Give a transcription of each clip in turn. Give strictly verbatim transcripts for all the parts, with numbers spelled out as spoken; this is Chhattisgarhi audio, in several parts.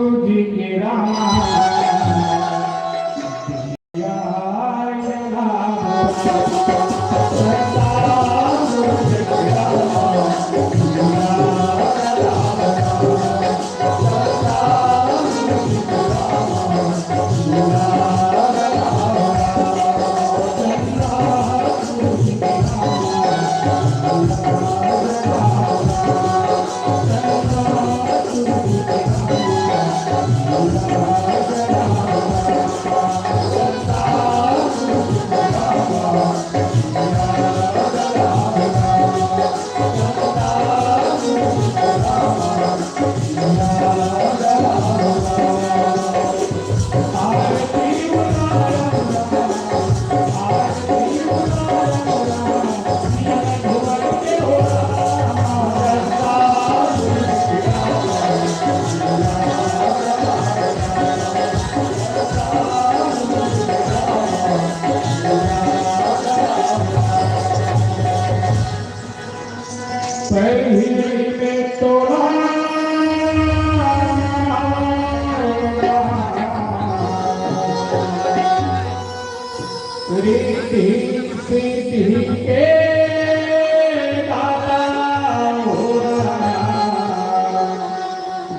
जी के राम। पहिली में तोला रिद्धि सिद्धि के दाता हो।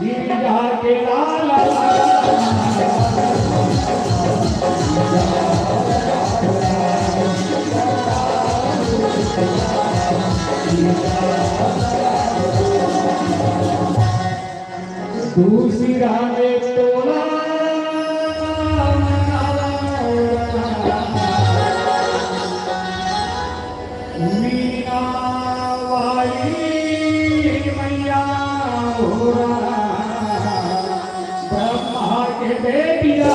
गिरजा के लाल। दूसरा ने तोला मीना वाली मैया हो। ब्रह्मा के बेटिया।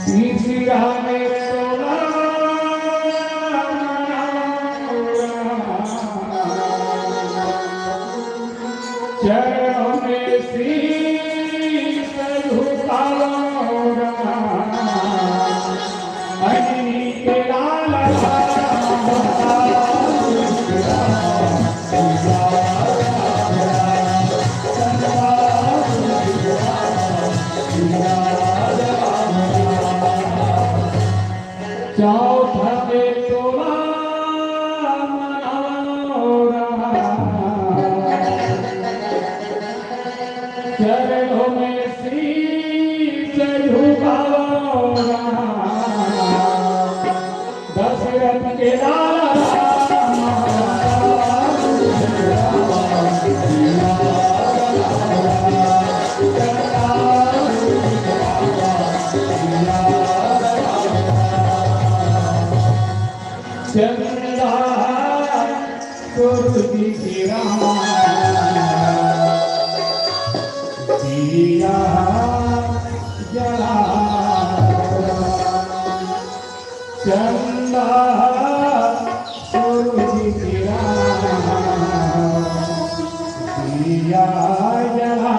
तीसरा में तोला चरणों में शीश झुकावा। अग्नि के लाल। चौथा में तोला मनोरहा। चरणों में शीश झुकावा। दशरथ के लाल। चंदा सूरज किरण दिया जला। चंदा सूरज किरण दिया जला।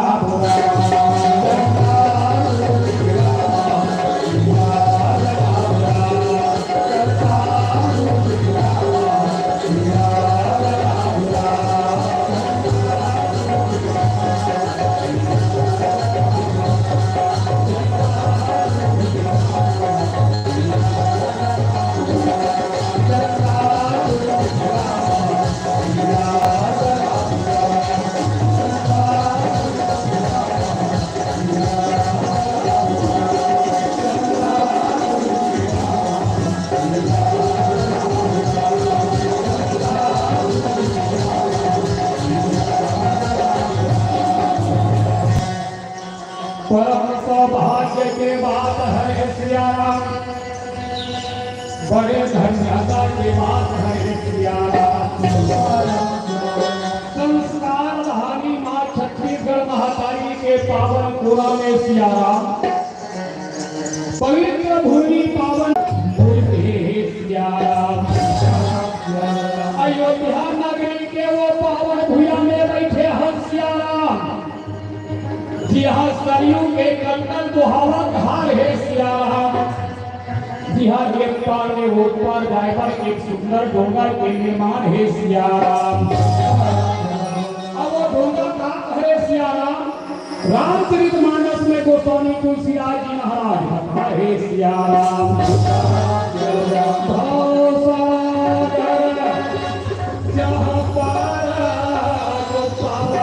परम सौभाग्य के बात है सिया राम, बड़े धन्यता के बात है सिया राम। संस्कार धानी माँ छत्तीसगढ़ महतारी के पावन कुला में सिया राम, पवित्र भूमि पावन भूमि सिया राम। अयोध्या नगरी के वो पावन भुइयां में बैठे हैं सिया राम। जी यहाँ सरयू के कटकट बोहावत धार हे सिया राम। जिहाँ एक पार ले ओ पार जाए बर एक सुंदर डोंगर के निर्माण हे सिया राम। अब वो डोंगर का हरे सिया राम? रामचरित मानस में गोस्वामी तुलसीदास जी महाराज बता हे सिया राम। भवसागर जहाँ पार पावा।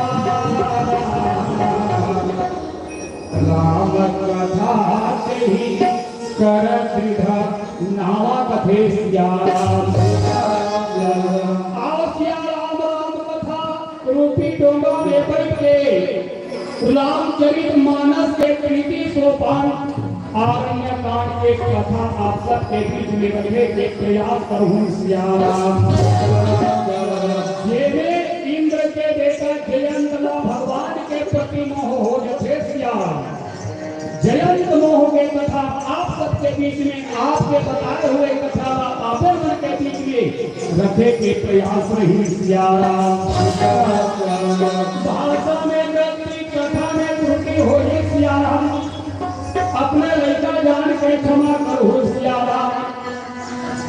राम कथा कही कर दृढ़ नावा कथे सिया राम। आओ सिया राम, राम कथा रूपी डोंगा में बैठ के रामचरित मानस के तृतीय सोपान आरण्य कांड के कथा आप सबके बीच में रखे के प्रयास करहूं सिया राम। जेमे इंद्र के बेटा जयंत ला भगवान के प्रति मोह हो जथे सिया राम। जयंत मोह के कथा आप सबके बीच में, आपके बताए हुए कथा ला आपे मन के बीच में रखे के प्रयास रही सिया राम। भाषा में गलती, कथा में त्रुटि होही सिया राम। अपने लइका जान के क्षमा करहु सिया राम।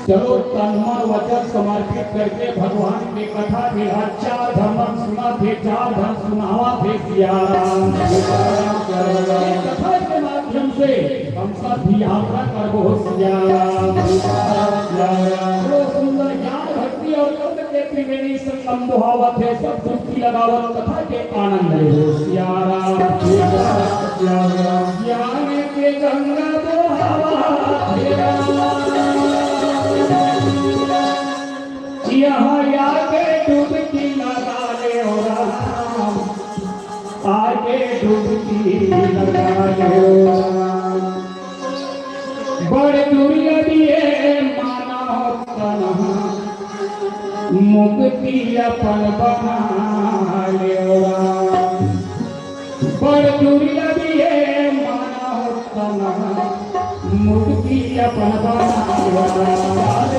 चलो तन मन वचन समर्पित करके भगवान के कथा के आज चार झन मन सुनत हे, चार झन सुनावत हे सिया राम। ये कथा के माध्यम से हम सब भी यात्रा करबो सिया राम। बड़ो सुंदर ज्ञान भक्ति और तत्व के त्रिवेणी संगम बोहावत हे, सब डुबकी लगावत कथा के आनंद ले हो सिया राम। ज्ञान के गंगा बोहावत हे। यहाँ आके डुबकी लगा ले हो राम, आके डुबकी लगा ले हो राम। बड़ दुर्लभ ये मानव तन, मुक्ति अपन बना ले राम। बड़ दुर्लभ ये मानव तन, मुक्ति अपन बना ले राम।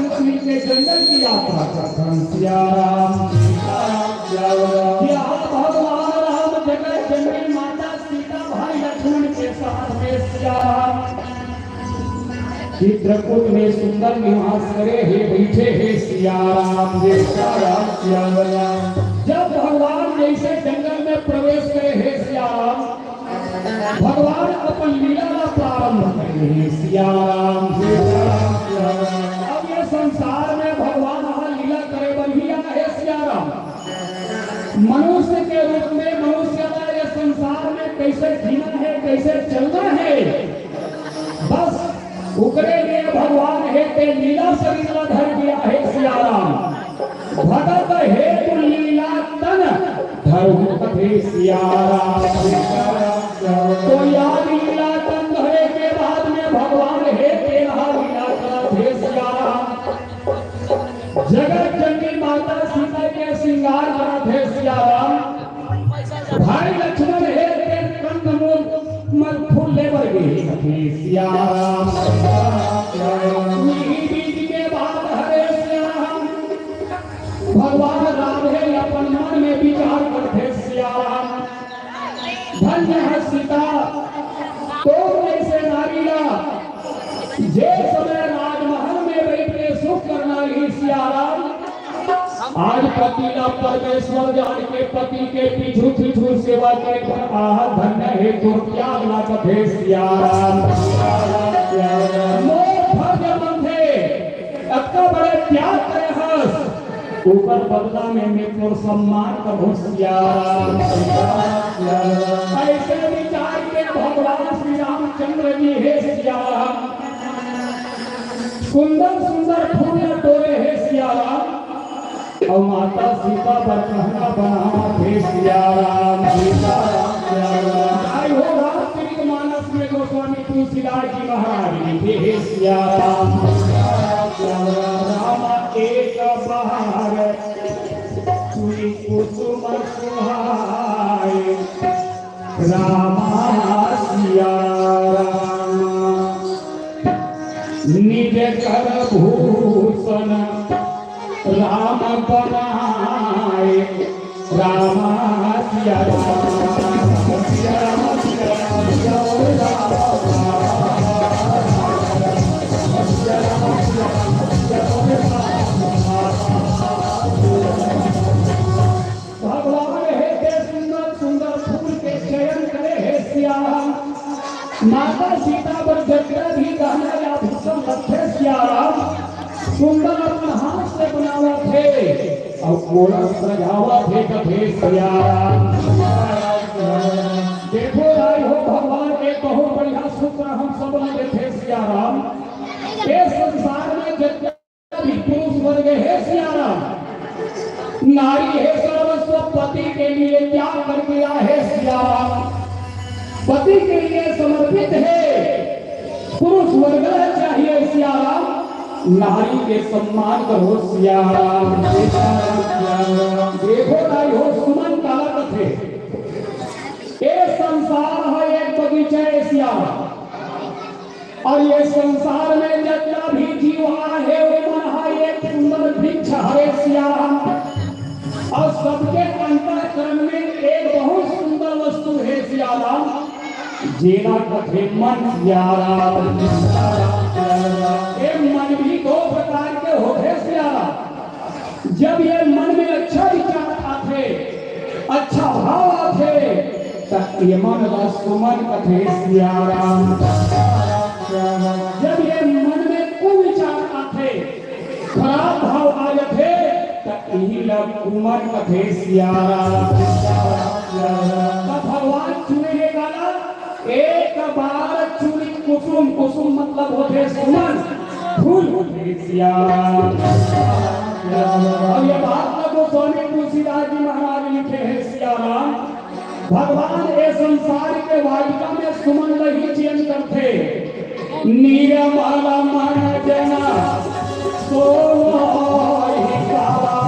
मिलके जंगल की यात्रा करथन। सिया राम, सिया राम, सिया राम। यहाँ भगवान राम जगत जननी माता सीता भाई लक्ष्मण के साथ में सिया राम चित्रकूट में सुंदर निवास करे हे, बैठे हे सिया राम। सिया राम, सिया राम। जब भगवान जैसे जंगल में प्रवेश करे हे सिया राम, भगवान अपन लीला ला प्रारंभ करे हे सिया राम। अब ये संसार में भगवान ह लीला करे बर ही आए हे सिया राम। मनुष्य के रूप में मनुष्य ला ये संसार में कैसे जीना हे, कैसे चलना हे, बस ओकरे लिए भगवान हे ते लीला शरीर ला धर दिया हे सिया राम। भगत हेतु लीला तन धरहु कथे सिया राम। तो याद लीला तन धरे के बाद में भगवान हे तेरा लीला करत हे सिया राम। जगत जननी माता सीता के श्रृंगार करत हे सिया राम। भाई लक्ष्मण हे तेर कंद मूल मल फूल ले बर गे कथे सिया राम। मिही बीज के बात हरे सिया राम। भगवान राम हे अपन मन में विचार करथे सिया राम। धन्य है सीता, तो ऐसे नारी ला, जे समय राजमहल में बैठ के सुख करना ही सिया राम। आज पति ला परमेश्वर जान के पति के पीछू पीछू सेवा के कर आह धन्य हे तोर त्याग ला कथे सिया राम। मोर फर्ज बनथे, अतका बड़े त्याग करे हस, ओकर बदला में मैं तोर सम्मान करहूं सिया राम। ऐसे विचार के भगवान श्री रामचंद्र जी हे सिया राम, सुंदर सुंदर फूल टोरे हे सिया राम, अउ माता सीता बर कहना बनावत हे सिया राम। सीता राम, सिया राम। आई हो रामचरित मानस में गोस्वामी तुलसीदास जी महाराज लिखे हे सिया राम। राम एक बार चूड़ी कुसुम सुहाए, रामा सिया राम। निज कर भूषण राम बनाए, रामा सिया राम। सिया राम, सिया राम, सिया राम। भगवान हे ते सुंदर सुंदर फूल के चयन करे हे सिया राम। माता सीता बर जतना भी गहना आभूषण रखे सिया राम, सुंदर अपन हाथ से बनावत हे अउ ओला सजावत हे कथे सिया राम। देखो राय हो भगवान एक बहुत बढ़िया सूत्र हम सब ला देथे सिया राम। ये संसार में जतना भी पुरुष वर्ग हे सिया राम, नारी हे सर्वस्व पति के लिए त्याग कर दिया हे सिया राम, पति के लिए समर्पित हे। पुरुष वर्ग चाहिए सिया राम, नारी के सम्मान करो सिया राम। देखो नारी हो सुमन काला कथे, ए संसार है एक बगीचा हे सिया राम। अउ ये संसार में जतना भी जीव आहे, ओमन ह एक सुंदर वृक्ष हरे सिया राम। अउ सबके अंतःकरण में एक बहुत सुंदर वस्तु हे सिया राम, जेला कथे मन सिया राम। ये मन भी दो प्रकार के होथे सिया राम। जब ये मन में अच्छा विचार आथे, अच्छा भाव आथे, त ये मन ला सुमन कथे सिया राम। जब ये मन में कुविचार आथे, खराब भाव आ जाथे, त इही ला कुमन कथे सिया राम। त भगवान चुने हे काला, एक बार चूड़ी कुसुम, कुसुम मतलब होथे सुमन, फूल होथे सिया राम। अउ ये बात ला गोस्वामी तुलसीदास जी महाराज लिखे हे सिया राम। भगवान ए संसार के वाटिका में सुमन ला ही चयन करथे। निर्मल मन जना सोई काला।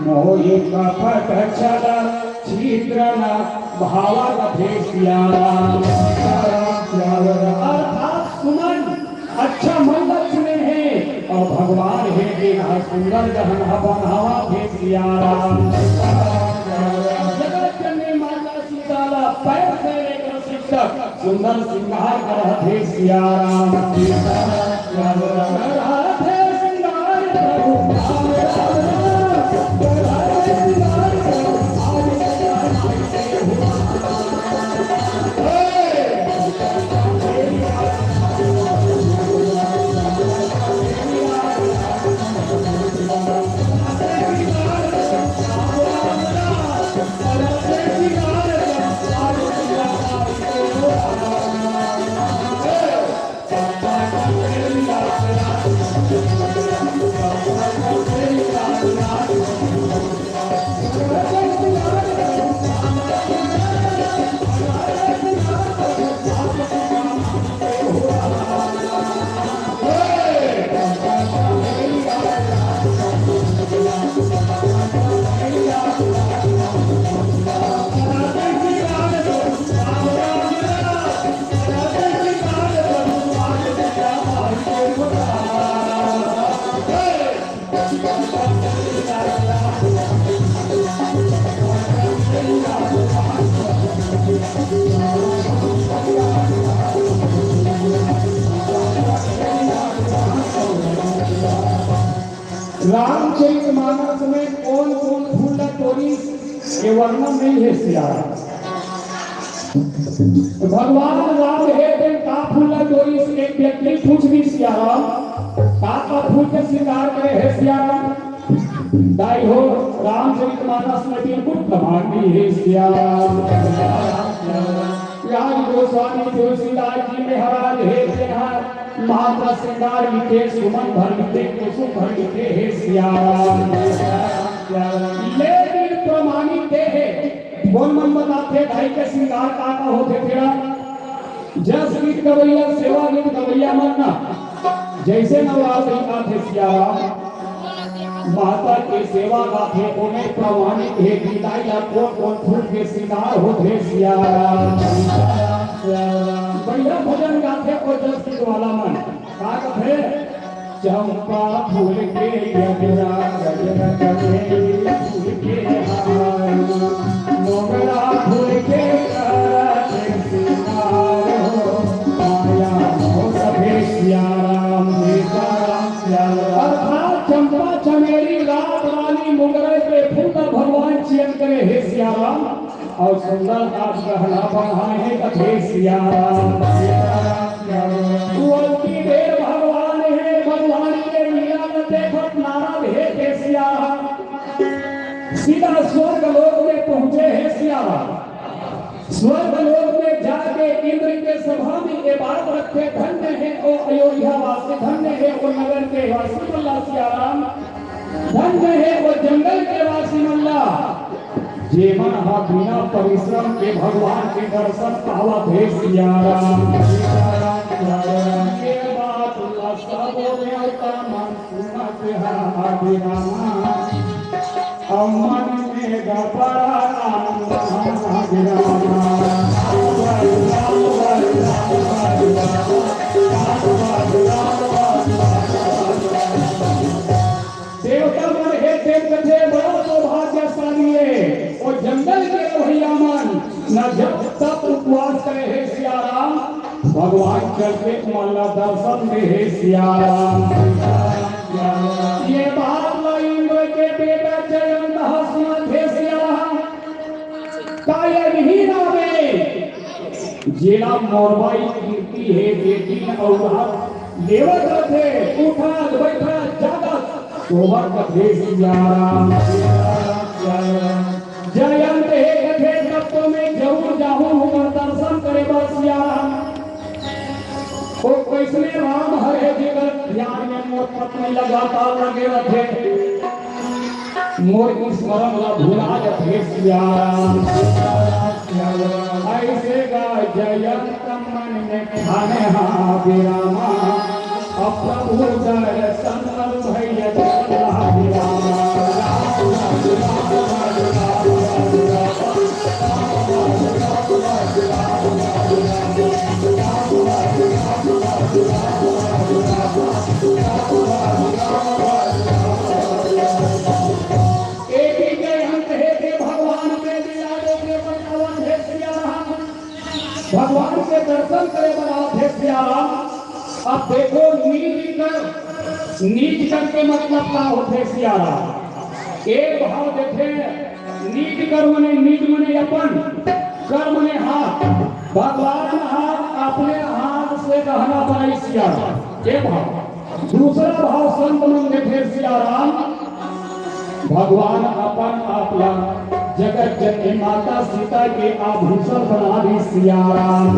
मोहि कपट छल छिद्र न भाव कथे सिया राम। अर्थात सुमन, रक्षामंडल में हे अउ भगवान हे तेन ह सुंदर गहना पहनावत हे सिया राम। जगत जननी माता सीता ला पैर से लेकर सिर तक सुंदर श्रृंगार करत हे सिया राम। करत हे श्रृंगार प्रभु राम, राम, राम। करत हे श्रृंगार प्रभु राम, राम, राम। रामचरित मानस में कोन कोन फूल ला टोरिस, ये वर्णन नइ हे सिया राम। भगवान राम हे तेन का फूल ला टोरिस, एक व्यक्ति पूछ दिस सिया राम, का का फूल के श्रृंगार करे हे सिया राम? दाई हो, रामचरित मानस में बिल्कुल प्रमाण नइ हे सिया राम। राज गोस्वामी तुलसीदास जी महाराज हे तेन ह मात्र श्रृंगार लिखे, सुमन भर लिखे, कुसुम भर लिखे हे सिया राम। लेकिन प्रमाणित हे, कोन मन बताथे भाई के श्रृंगार का का होथे तेला? जस गीत गवैया, सेवा गीत गवैया मन ना, जैसे नवरात्रि आथे सिया राम, माता के सेवा गाथे, ओमे प्रमाणित हे कि दाई ला कोन कोन फूल के श्रृंगार होथे सिया राम। बढ़िया भजन गाथे ओ जस गीत वाला मन। का कथे? चंपा फूल के गजरा, गजरा चमेली फूल के हार, मोगरा फूल के करत श्रृंगार हो, माया मोह सभे सिया राम, सीता राम सिया राम। अर्थात चंपा, चमेली, रात रानी, मोगरा के फूल भगवान चयन करे हे सिया राम। अउ सुंदर आज गहना पहनाए हे कथे सिया राम। वो अतकी देर भगवान हे, भगवान के लीला ल देखत नारद हे के सिया राम। सीधा स्वर्ग लोक में पहुंचे हे सिया राम। स्वर्ग लोक में जाके इंद्र के सभा में ये बात रखे, धन्य हे ओ अयोध्या वासी, धन्य हे ओ नगर के वासी, बोला सिया राम। धन्य हे ओ जंगल के वासी मन ला, जेमन ह बिना परिश्रम के भगवान के दर्शन पावत हे सिया राम। ये बात ला सब देवता मन सुनत हे अभिरामा। अउ मन में गा बड़ा आनंद हे अभिरामा। देवता मन हे देख कथे बड़ा सौभाग्यशाली हे। ओ जंगल के रहइया मन न जप तप उपवास करे हे सिया राम, भगवान चल के तुमन ला दर्शन दे हे सिया राम। ये बात ला इंद्र के बेटा जयंत ह सुनत हे सिया राम। का यही नाम हे जेला मोरबाई कीर्ति हे, जे दिन अउ रात लेवत रथे, उठत, बइठत, जागत, सोवत कथे सिया राम। जयंत हे कथे, तब तो मैं जरूर जाहूं ओकर दर्शन करे बर सिया राम। ओ कइसने राम हरे जेकर ध्यान में मोर पत्नी लगातार लगे रथे, मोर स्मरण ला भुला जथे सिया राम। अइसे गा जयंत मन में ठाने हा विरामा, अब प्रभु दर्शन अनुभव भैया चला विरामा। देखो, नीच कर, नीच कर के मतलब का होथे सियारा? एक भाव देखे, नीच कर मने, नीच मने अपन, कर मने हाथ। भगवान ह अपने हाथ से गहना बनाइस सियारा, ये भाव। दूसरा भाव संत मन देखे सियाराम, भगवान अपन आप ला जगत जननी माता सीता के आभूषण बना दिस सियाराम।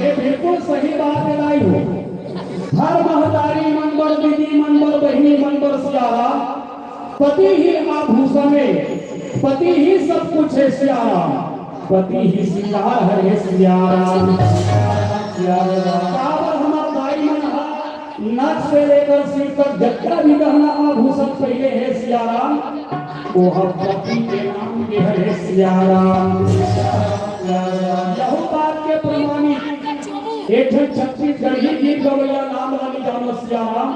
ये बिल्कुल सही बात हे दाई हो। हर महतारी मन बर, दीदी मन बर, बहिनी मन बर सियाराम, पति ही आभूषण हे, पति ही सब कुछ हे सियाराम, पति ही सिंगार हरे सियाराम। काबर हमर दाई मन ह नक से लेकर सिर तक जतका भी गहना आभूषण पहने हे सियाराम, वो ह पति के नाम के हरे सियाराम। यहू बात के प्रमाणित एक ठन छत्तीसगढ़ी गीत गवैया नाम वाली जानो सियाराम,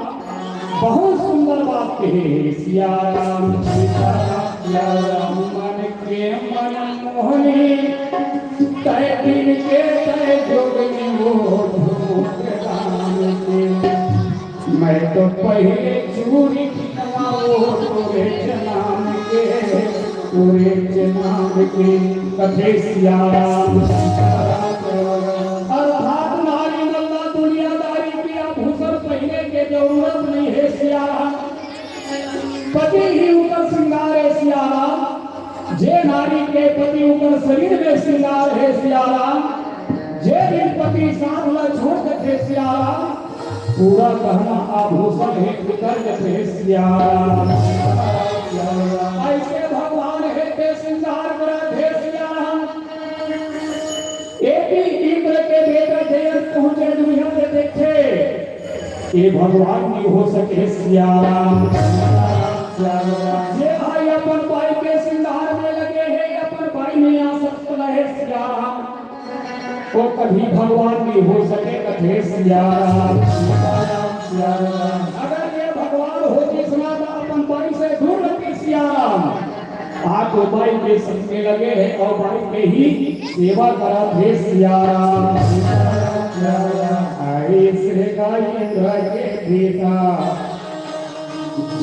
बहुत सुंदर बात कहे हे सियाराम। मन के मन मोहनी, तय दिन के तय जोगनी वो रूप राम के। मैं तो पहले चूरी किनवा वो तोरे जनाम के, तोरे जनाम के, कथे सियाराम। अर्थात नारी मन ला दुनियादारी के आभूषण पहने के जरूरत नहीं हे सियाराम। पति ही उकर श्रृंगार हे सियाराम। जे नारी के पति उकर शरीर में श्रृंगार हे सियाराम, जे दिन पति साथ ला छोड़ देथे सियाराम, पूरा गहना आभूषण हे उतर जथे सियाराम। ऐसे भगवान हे ते श्रृंगार करत हे सियाराम। एती इंद्र के बेटा जयंत पहुंचे दुनिया में देखे, ये भगवान नहीं हो सके सियाराम। जे भाई अपन बाई के श्रृंगार में लगे हे, अपन बाई में आसक्त रहे सियाराम, वो कभी भगवान नहीं हो सके कथे सियाराम। अगर ये भगवान होतिस ना तो अपन बाई से दूर रहतिस सियाराम। आज तो बाई के संग में लगे हे और बाई के ही सेवा करत हे सियाराम। ऐसे गाय इंद्र के बेटा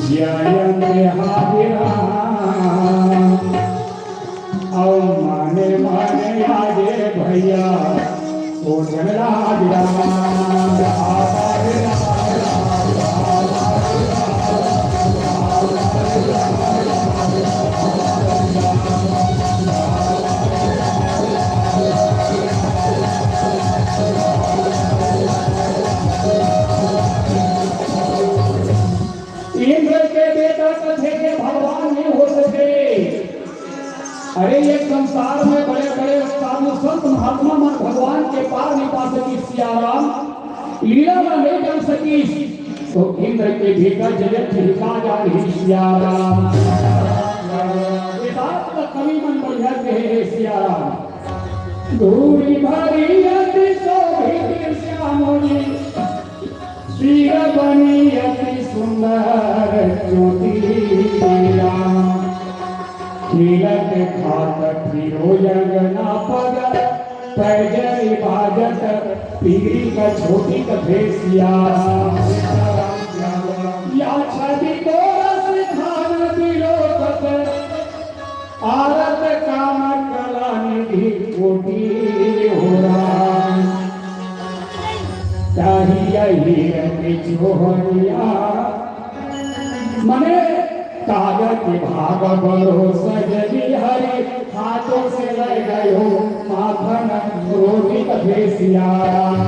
जयंत हाजिरा, और माने माने आजे भैया, ओ झगड़ा हाजिरा। इंद्र के बेटा कथे के भगवान नहीं हो सके। अरे, ये संसार में बड़े बड़े साधु संत महात्मा मन भगवान के पार नहीं पा सकिस सियाराम, लीला ला नहीं जान सकिस, तो इंद्र के बेटा जगत ही का जान ही सियाराम। ये बात तो कवि मन बढ़िया कहे हे सियाराम। धूरी भरी अति शोभित श्याम जी, सिर बनी अति सुंदर चोटिया। खेलत खात फिरो अंगना पग, पैजनी बाजत पीरी का छोटी कथे सियाराम। या छवि को रस खान विलोकत, आरत काम कला निधि कोटि हो राम। ताही अहिर के चोहरिया, मने कागज के भाग बरो सजनी हरि, हाथों से ले गयो माखन रोटी कथे सियाराम।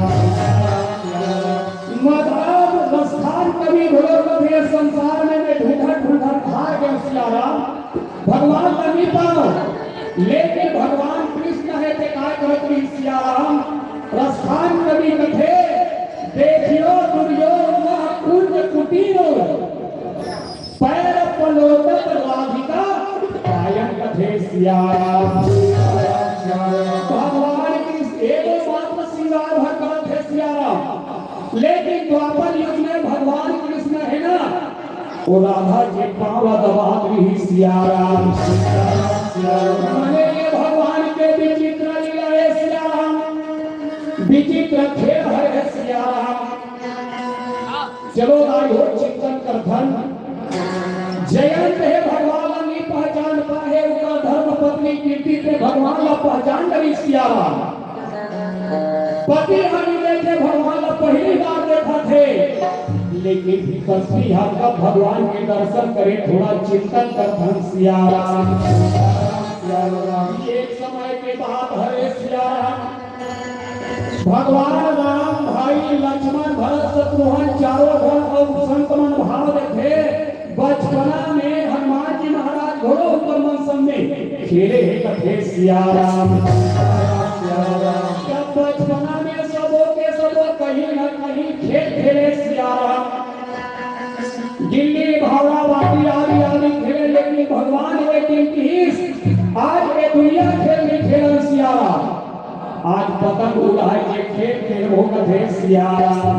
मतलब रसखान कवि घोर कथे संसार में, में ढूंढत ढूंढत हार गए सियाराम। भगवान ला नहीं पाओ, लेकिन भगवान कृष्ण हे ते काय करत रही सियाराम। रसखान कवि कथे, देखियो दुर्योधन कुंज कुटीरो, पैर पलोदत राधिका पायन कथे सियाराम। भगवान कृष्ण एगो मात्र श्रृंगार भर करत हे सियाराम, लेकिन द्वापर युग में भगवान कृष्ण हे ना, वो राधा के पाँव दबात रही सियाराम। मने ये भगवान के विचित्र लीला हे सियाराम, विचित्र खेल हे सियाराम। चलो दाई हो चिंतन करथन। जयंत हे भगवान ला नी पहचान पाए, ओकर धर्म पत्नी कीर्ति ते भगवान ला पहचान डरिस सियाराम। पति ह मिले थे भगवान ला पहली बार देखत हे, लेकिन पत्नी ह कब भगवान के दर्शन करे, थोड़ा चिंतन करथन सियाराम। सियाराम, ये एक समय के बात हरे सियाराम। भगवान राम, भाई लक्ष्मण, भरत, शत्रुघ्न चारों झन अउ संत मन भाव देथे। बचपना में हनुमान जी महाराज घोड़ो ऊपर मन संग में खेले हे कथे सियाराम। जब बचपना में सबो के सबो कहीं न कहीं खेल खेले सियाराम। गिल्ली, भावड़ा, बाटी आदि आदि खेले, लेकिन भगवान एक दिन किहिस, आज ये दुनिया खेल नहीं खेलन सियाराम। आज पतंग उड़ाए के खेल खेलबो कथे सियाराम।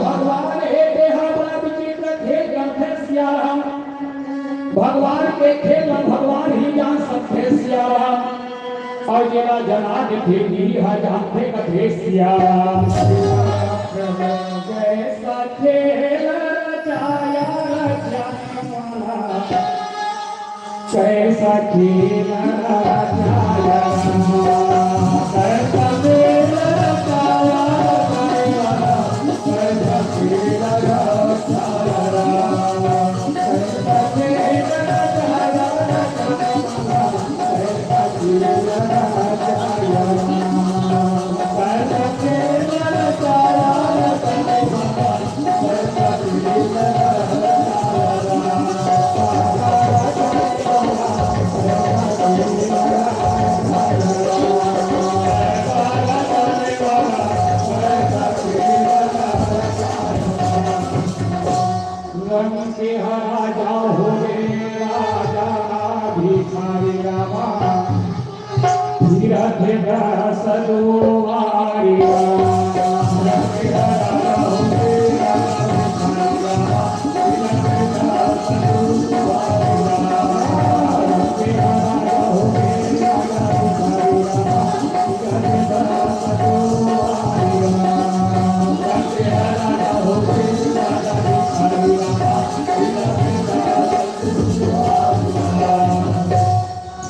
भगवान हे तेहा बड़ा विचित्र खेल करथे सियाराम। भगवान के खेल ला भगवान ही जान सकथे सियाराम। अउ जेला जना देथे, इही ह जानथे कथे सियाराम। जैसा खेल रचाया रचना वाला, कैसा खेल रचाया, कैसा खेल रचाया, कैसा खेल रचाया। रंग के राजा हो रे राजा भिखारी रामा, तीरथ दस दुआरिया।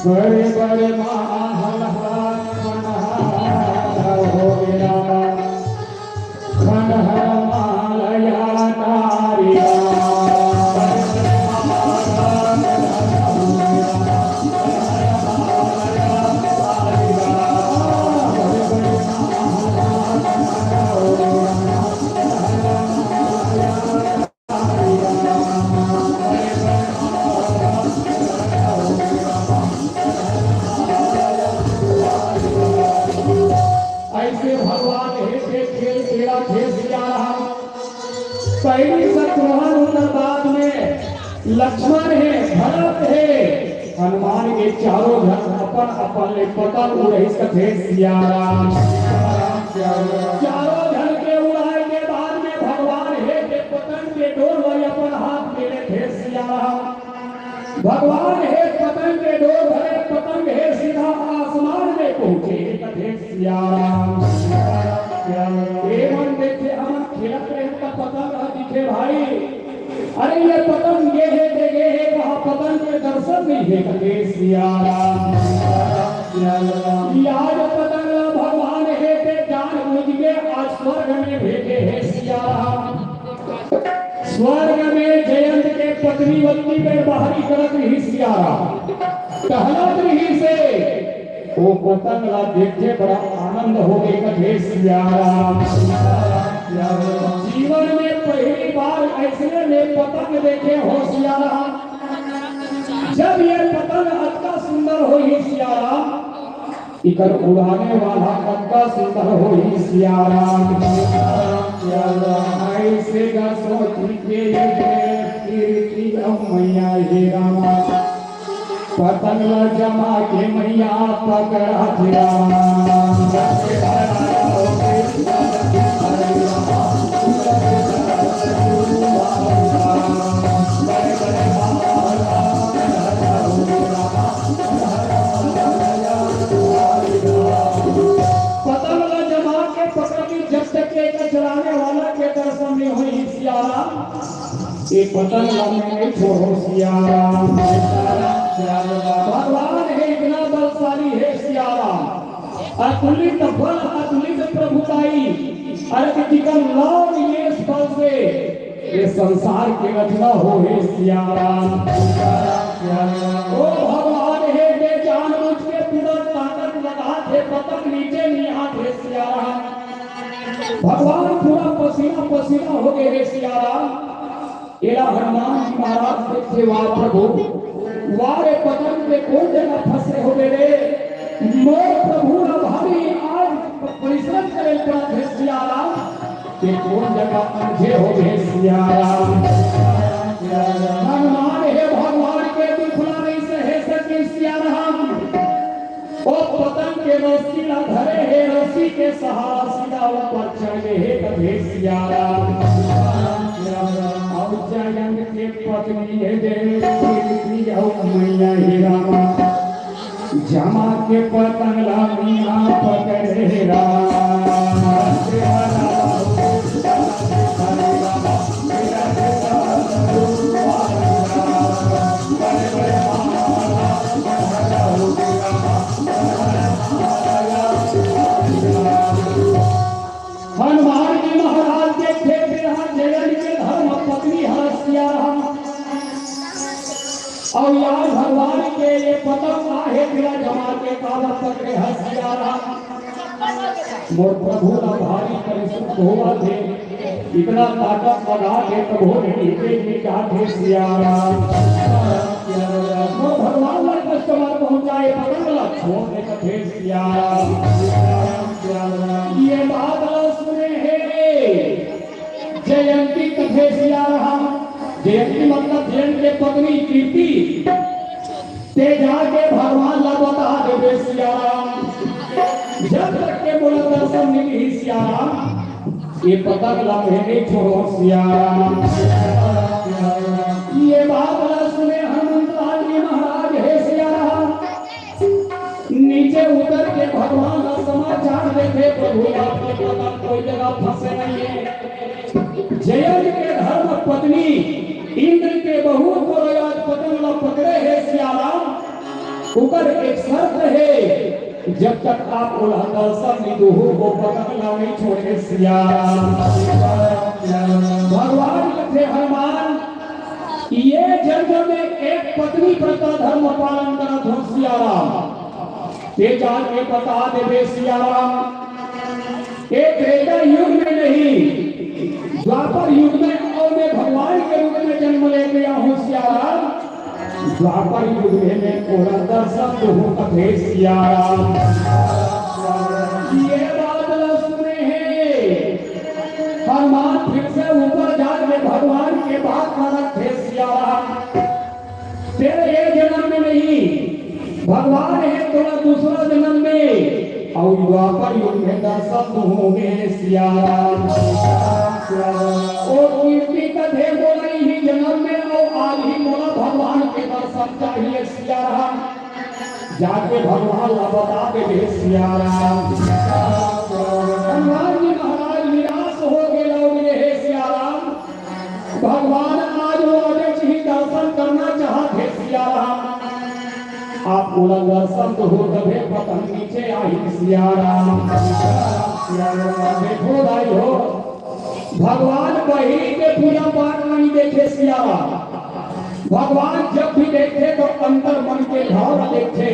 बड़े बड़े महल खंडहर हो गया, खंडहर महल या नारिया। ऐसे भगवान हे के खेल खेला थे सियाराम। पहली शत्रुघ्न, ओकर बाद में लक्ष्मण हे, भरत हे, हनुमान के चारों झन अपन अपन ले पतंग उड़ाइस कथे सियाराम। चारों झन के उड़ाए के बाद में भगवान हे के पतंग के डोर ला अपन हाथ में लेथे सियाराम। भगवान हे पतंग के डोर धरे, पतंग हे सीधा आसमान में पहुंचे, कथे सियाराम। ए मन देखे, हमन खेलत रहे त पतंग ह दिखे भाई। अरे ये पतंग ये हे, ते ये हे, कहा पतंग के दर्शन नहीं हे, कथे सियाराम। ये आज पतंग ला भगवान हे ते जान बूझ के आज स्वर्ग में भेजे हे सियाराम। स्वर्ग में जयंत के पत्नी ओतनी बेर बाहरी करत रहिस सियाराम, टहलत रहिसे, ओ पतंग ला देख के बड़ा आनंद हो गे, कथे सियाराम। जीवन में पहली बार ऐसने में पतंग देखे हो सियाराम। जब ये पतंग अतका सुंदर होही सियाराम, इकर उड़ाने वाला कतका सुंदर होही सियाराम। ऐसे गा सोच के ये कीर्ति अउ मैया हे रामा, पतंग ला जमा के मैया पकड़ा थे रामा। पतंग ला जमा के पकड़ के जब तक के एकर चलाने वाला के दर्शन ये पतंग ला मैं नहीं छोड़ो सिया राम। भगवान हे इतना बलशाली हे सिया राम, अतुलित बल अतुलित प्रभुताई, अरे कि जिकर नाम ये बल से ये संसार के रचना हो हे सिया राम। ओ भगवान हे, जे जानबूझ के पूरा ताकत लगा थे, पतंग नीचे नहीं आत हे सिया राम। भगवान पूरा पसीना पसीना हो गए हे सिया राम। एला हनुमान जी महाराज देखथे, वाह प्रभु, वाह रे पतंग के कौन जगह फंसे हो गए रे। मोर प्रभु ला भारी आज परिश्रम करे पड़त हे सिया राम। के कौन जगह अंधे हो गए सिया राम। हनुमान हे भगवान के दुख ला नहीं सहे सके सिया राम। ओ पतंग के रस्सी ला धरे हे, रस्सी के सहारा सीधा ऊपर चढ़ गए हे, कथे सिया राम। और जयंत के पत्नी हे देव कीर्ति और मैया हे राम। जमा के पतंग ला मैया पकड़े हे राम। हनुमान जी महाराज के खेत में रहा जयंत के धर्म पत्नी हरसिया रहा। और यार भगवान के ये पतंग आहे तेरा जमा के काला पकड़े हरसिया रहा। मोर प्रभु ला भारी परिश्रम होवत हे, इतना ताकत लगा के प्रभु ने नीचे भी जात हे सिया राम। मोर भगवान ला कष्ट मत पहुंचाए, पतंग ला छोड़ दे कथे सिया राम। ये बात ला सुने हे जयंती कथे सिया राम। जयंती मतलब जयंत के पत्नी कीर्ति। ते जाके भगवान ला बता देबे सिया राम, जब तक के मोला दर्शन नहीं मिली सिया राम, ये पतंग ला मैं नहीं छोड़ो सिया राम। ये बात ला सुने हनुमान जी महाराज हे सिया राम, नीचे उतर के भगवान ला समाचार देथे, प्रभु आपके पतंग कोई जगह फंसे नहीं है। जयंत के धर्म पत्नी इंद्र के बहू को आज पतंग ला पकड़े हे सिया राम। ओकर एक शर्त हे, जब तक आप ओला दर्शन नहीं दोहू, वो पतंग ला नहीं छोड़े सिया राम। भगवान कथे हनुमान, ये जन्म में एक पत्नी व्रत धर्म पालन करत हो सिया राम। ते जाके बता देबे सिया राम, ये त्रेता युग में नहीं, द्वापर युग में और मैं भगवान के रूप में जन्म लेके आऊं सिया राम। द्वापर युग में मैं ओला दर्शन दूं कथे सिया राम। ये बात ला सुने हे हनुमान फिर से ऊपर जाके भगवान के बात मानत हे सिया राम। तेरे ये जन्म में नहीं, भगवान हे तोला दूसरा जन्म में, और द्वापर युग में दर्शन होंगे सिया राम। ओ कीर्ति कथे मोला ही जन्म में और आज ही मोला भगवान के दर्शन चाहिए सिया राम। जाके भगवान ला बता देबे सिया राम। हनुमान जी महाराज निराश हो गए, लौट गए हे सिया राम। भगवान आज वो अवधेश ही दर्शन करना चाहत हे सिया राम। आप ओला दर्शन तो हो तभे पतंग नीचे आही सिया राम। देखो भाई हो, भगवान बहिरी के पूजा पाठ नहीं देखे सिया राम। भगवान जब भी देखे तो अंतर मन के भाव देखे।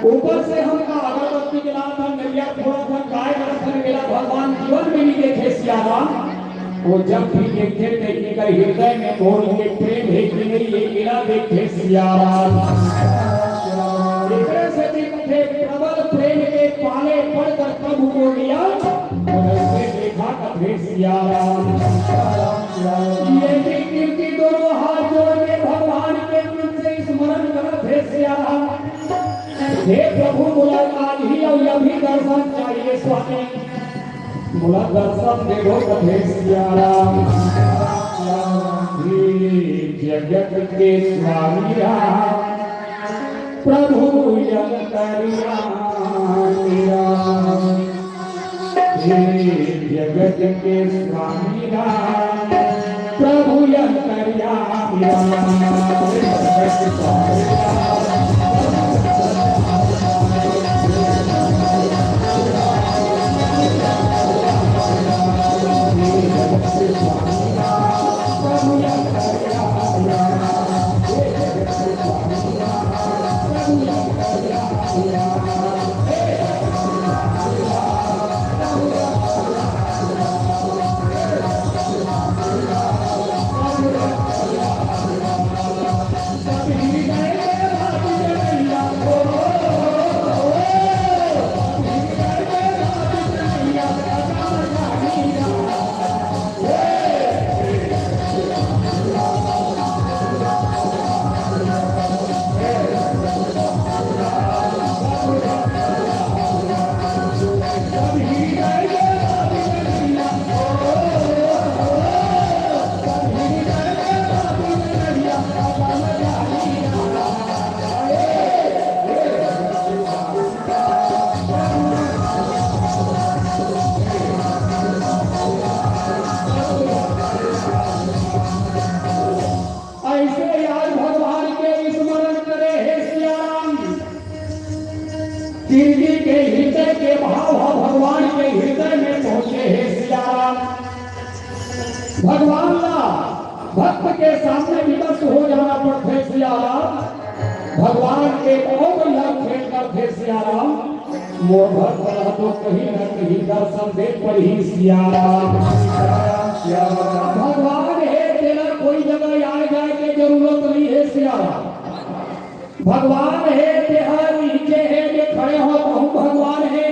ऊपर से हमका अगरबत्ती जलात हन, नरियर फोड़त हन, गाय गरत हन, मेला भगवान जीवन में नहीं देखे सिया राम। वो जब भी देखे थे इनकर हृदय में मोर के प्रेम है कि नहीं, ये मेला देखे सिया राम। एकरे से भी कथे प्रबल प्रेम के पाले पड़कर प्रभु को लिया, तो ऐसे देखा कथे सिया राम। ये भी कीर्ति दोनों हाथ जोड़ के भगवान के मन से स्मरण करत हे सिया राम। हे प्रभु, मोला आज ही और अभी दर्शन चाहिए स्वामी, मोला दर्शन देवो कथे सिया राम। हे जगत के स्वामी राम, प्रभु अंतर्यामी राम, हे जगत के स्वामी राम, प्रभु अंतर्यामी राम। ऐसे आज भगवान के स्मरण करे हे सिया राम। कीर्ति के हृदय के भाव ह भगवान के हृदय में पहुंचे हे सिया राम। भगवान ला भक्त के सामने विवश हो जाना पड़थे सिया राम। भगवान के बहुत लक्षण करथे सिया राम। मोर भक्त ला तो कहीं न कहीं दर्शन दे पड़ही सिया राम। भगवान हे, तेला कोई जगह आए जाए के जरूरत नहीं हे सिया राम। भगवान हे, तेहा नीचे हे, मैं खड़े हो तहूँ भगवान हे,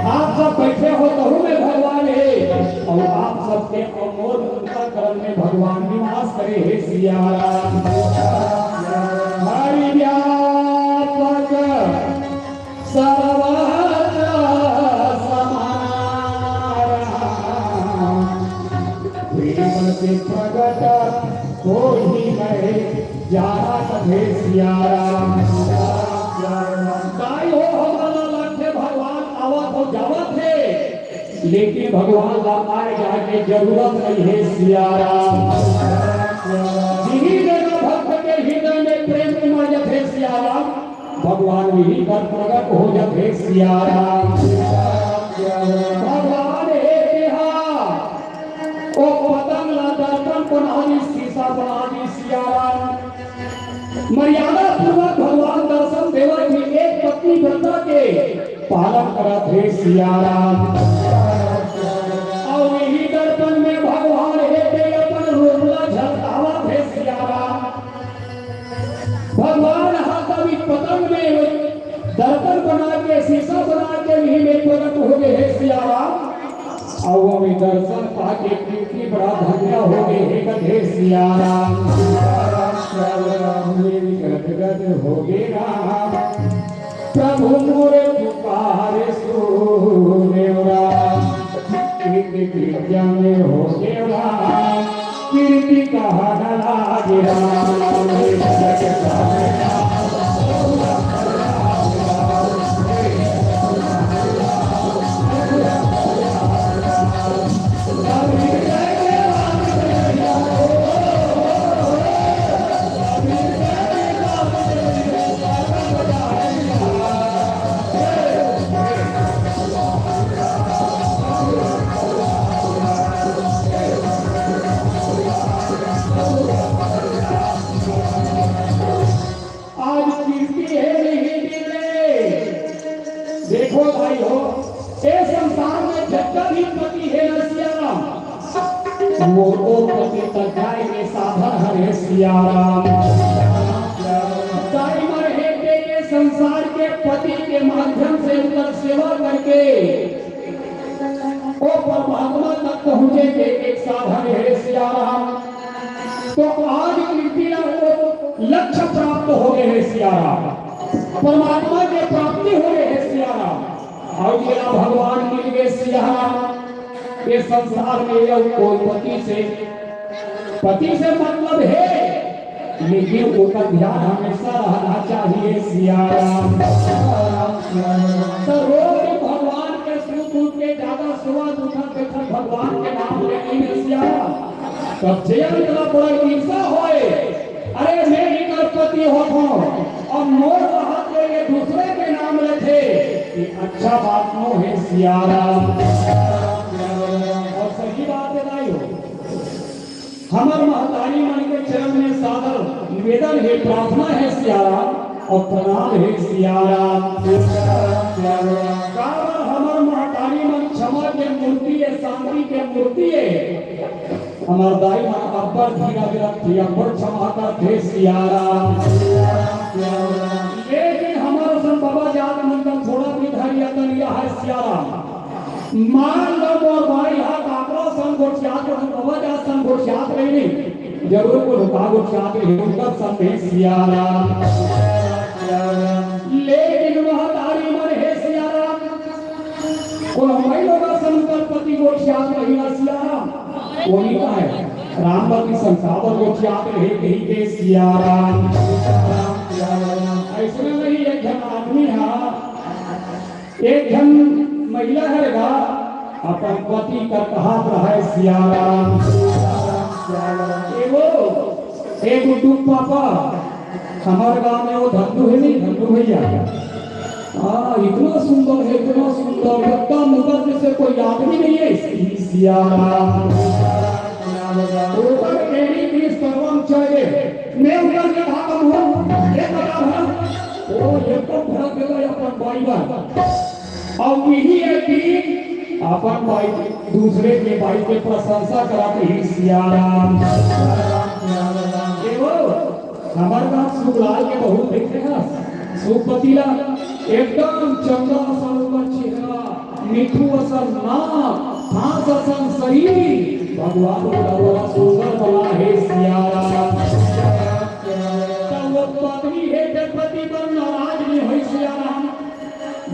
आप सब बैठे हो तहूँ में भगवान हे, अउ आप सबके अमोल अंतःकरण में भगवान निवास करे हे सिया राम। हरि व्यापक सर्वत्र समाना, प्रेम से प्रगट होई नहीं जानत हे सिया राम। दाई हो, हमन ला लगथे भगवान आवत हो जावत हे, लेकिन भगवान ला आए जाए के जरूरत नहीं हे सिया राम। जिही जना भक्त के हृदय में प्रेम उमड़ जथे सिया राम, भगवान वही कर प्रगट हो जथे सिया राम। भगवान हे तेहा ओ पतंग ला दर्पण बना दी, शीशा बना दी सिया राम। मर्यादा पूर्वक भगवान दर्शन देवत ही एक पत्नी व्रता के पालन करत हे सिया राम। अउ इही दर्पण में भगवान हे ते अपन रूप ला झलकावत हे सिया राम। भगवान ह तब ई पतंग में दर्पण बना के, शीशा बना के इही में प्रगट हो गए हे सिया राम। अउ हमें दर्शन पाके कीर्ति बड़ा धन्य हो गए हे, कथे सिया राम। गदगद हो गए राम, प्रभु मोर पुकार सुने राम। कीर्ति कीर्तिया में हो गए राम, कीर्ति कहा न लागे राम। आज कीर्ति हे नहीं मिले। देखो भाई हो, ए संसार में जतका भी पति हे न सिया राम, वो तो पति तक जाए के साधन हरे सिया राम। दाई मन हे के, के संसार के पति के माध्यम से उनकर सेवा करके वो परमात्मा तक पहुँचे के एक साधन हे सिया राम। तो आज कीर्ति ला वो लक्ष्य प्राप्त हो गए हे सिया राम, परमात्मा के प्राप्ति हो गए हे सिया राम। अउ जेला भगवान मिल गए सिया राम, ये संसार में ये कोई पति से, पति से मतलब हे, लेकिन ओकर ध्यान हमेशा रहना चाहिए सिया राम। तो रोज भगवान के सुत उठ के ज्यादा सुबह उठल बैठल भगवान के नाम लेने में सिया राम। तब जयंत ला बड़ा ईर्षा होय, अरे मैं इकर पति होथों, अब मोर रहत ले ये दूसरे के नाम लेथे, ये अच्छा बात नो हे सियाराम। अउ सही बात हे दाई हो, हमर महतारी मन के चरण में सादर निवेदन हे, प्रार्थना हे सियाराम। अउ प्रणाम हे सियाराम। काबर हमर महतारी मन क्षमा के मूर्ति हे, शांति के मूर्ति हे। हमर दाई मन अब्बड़ धीरज रखथे, अब्बड़ क्षमा करथे सियाराम। लेकिन हमर असन बबा जात मन का थोड़ा भी धैर्य तनिया हे सियाराम। मान लो मोर बाई हा काकरा संग गोठियात रही, बबा जात संग गोठियात रही नहीं, जरूर कोनो का गोठियात रही, उनकर संग हे सियाराम। लेकिन महतारी मन हे सियाराम, कोनो माई लोग संग उनकर पति गोठियात रही ना सियाराम, वो नहीं कहे, रामपति संग काबर गोठियात रही कही के सियाराम। ऐसने नहीं, एक झन आदमी हा एक झन महिला हर गा अपन पति का कहत रहय सियाराम। ए वो, ए गुड्डू पापा, हमर गांव में वो धंधू हे नहीं, धंधू भैया। हाँ, इतना सुंदर हे, इतना सुंदर, एकदम उधर जैसे कोई आदमी नहीं हे, सियाराम। ओकर एड़ी बीस करवा चढ़े, मैं ओकर के भागम हो, ये बता भर, ओ, ये तो भड़क गेलै अपन बाई बर। अब यही है कि अपन बाई, दूसरे के बाई के प्रशंसा करत हे सियाराम। ए वो, हमर गांव सुखलाल के बहू देखे हस, सुखपति ला, एकदम चंदा असन ओकर चेहरा, मिठू असन नाक, हाथ असन शरीर, भगवान ओला बड़ा सुंदर बनाहे सियाराम। त वो पत्नी हे ते पति बर नाराज नहीं होय सियाराम,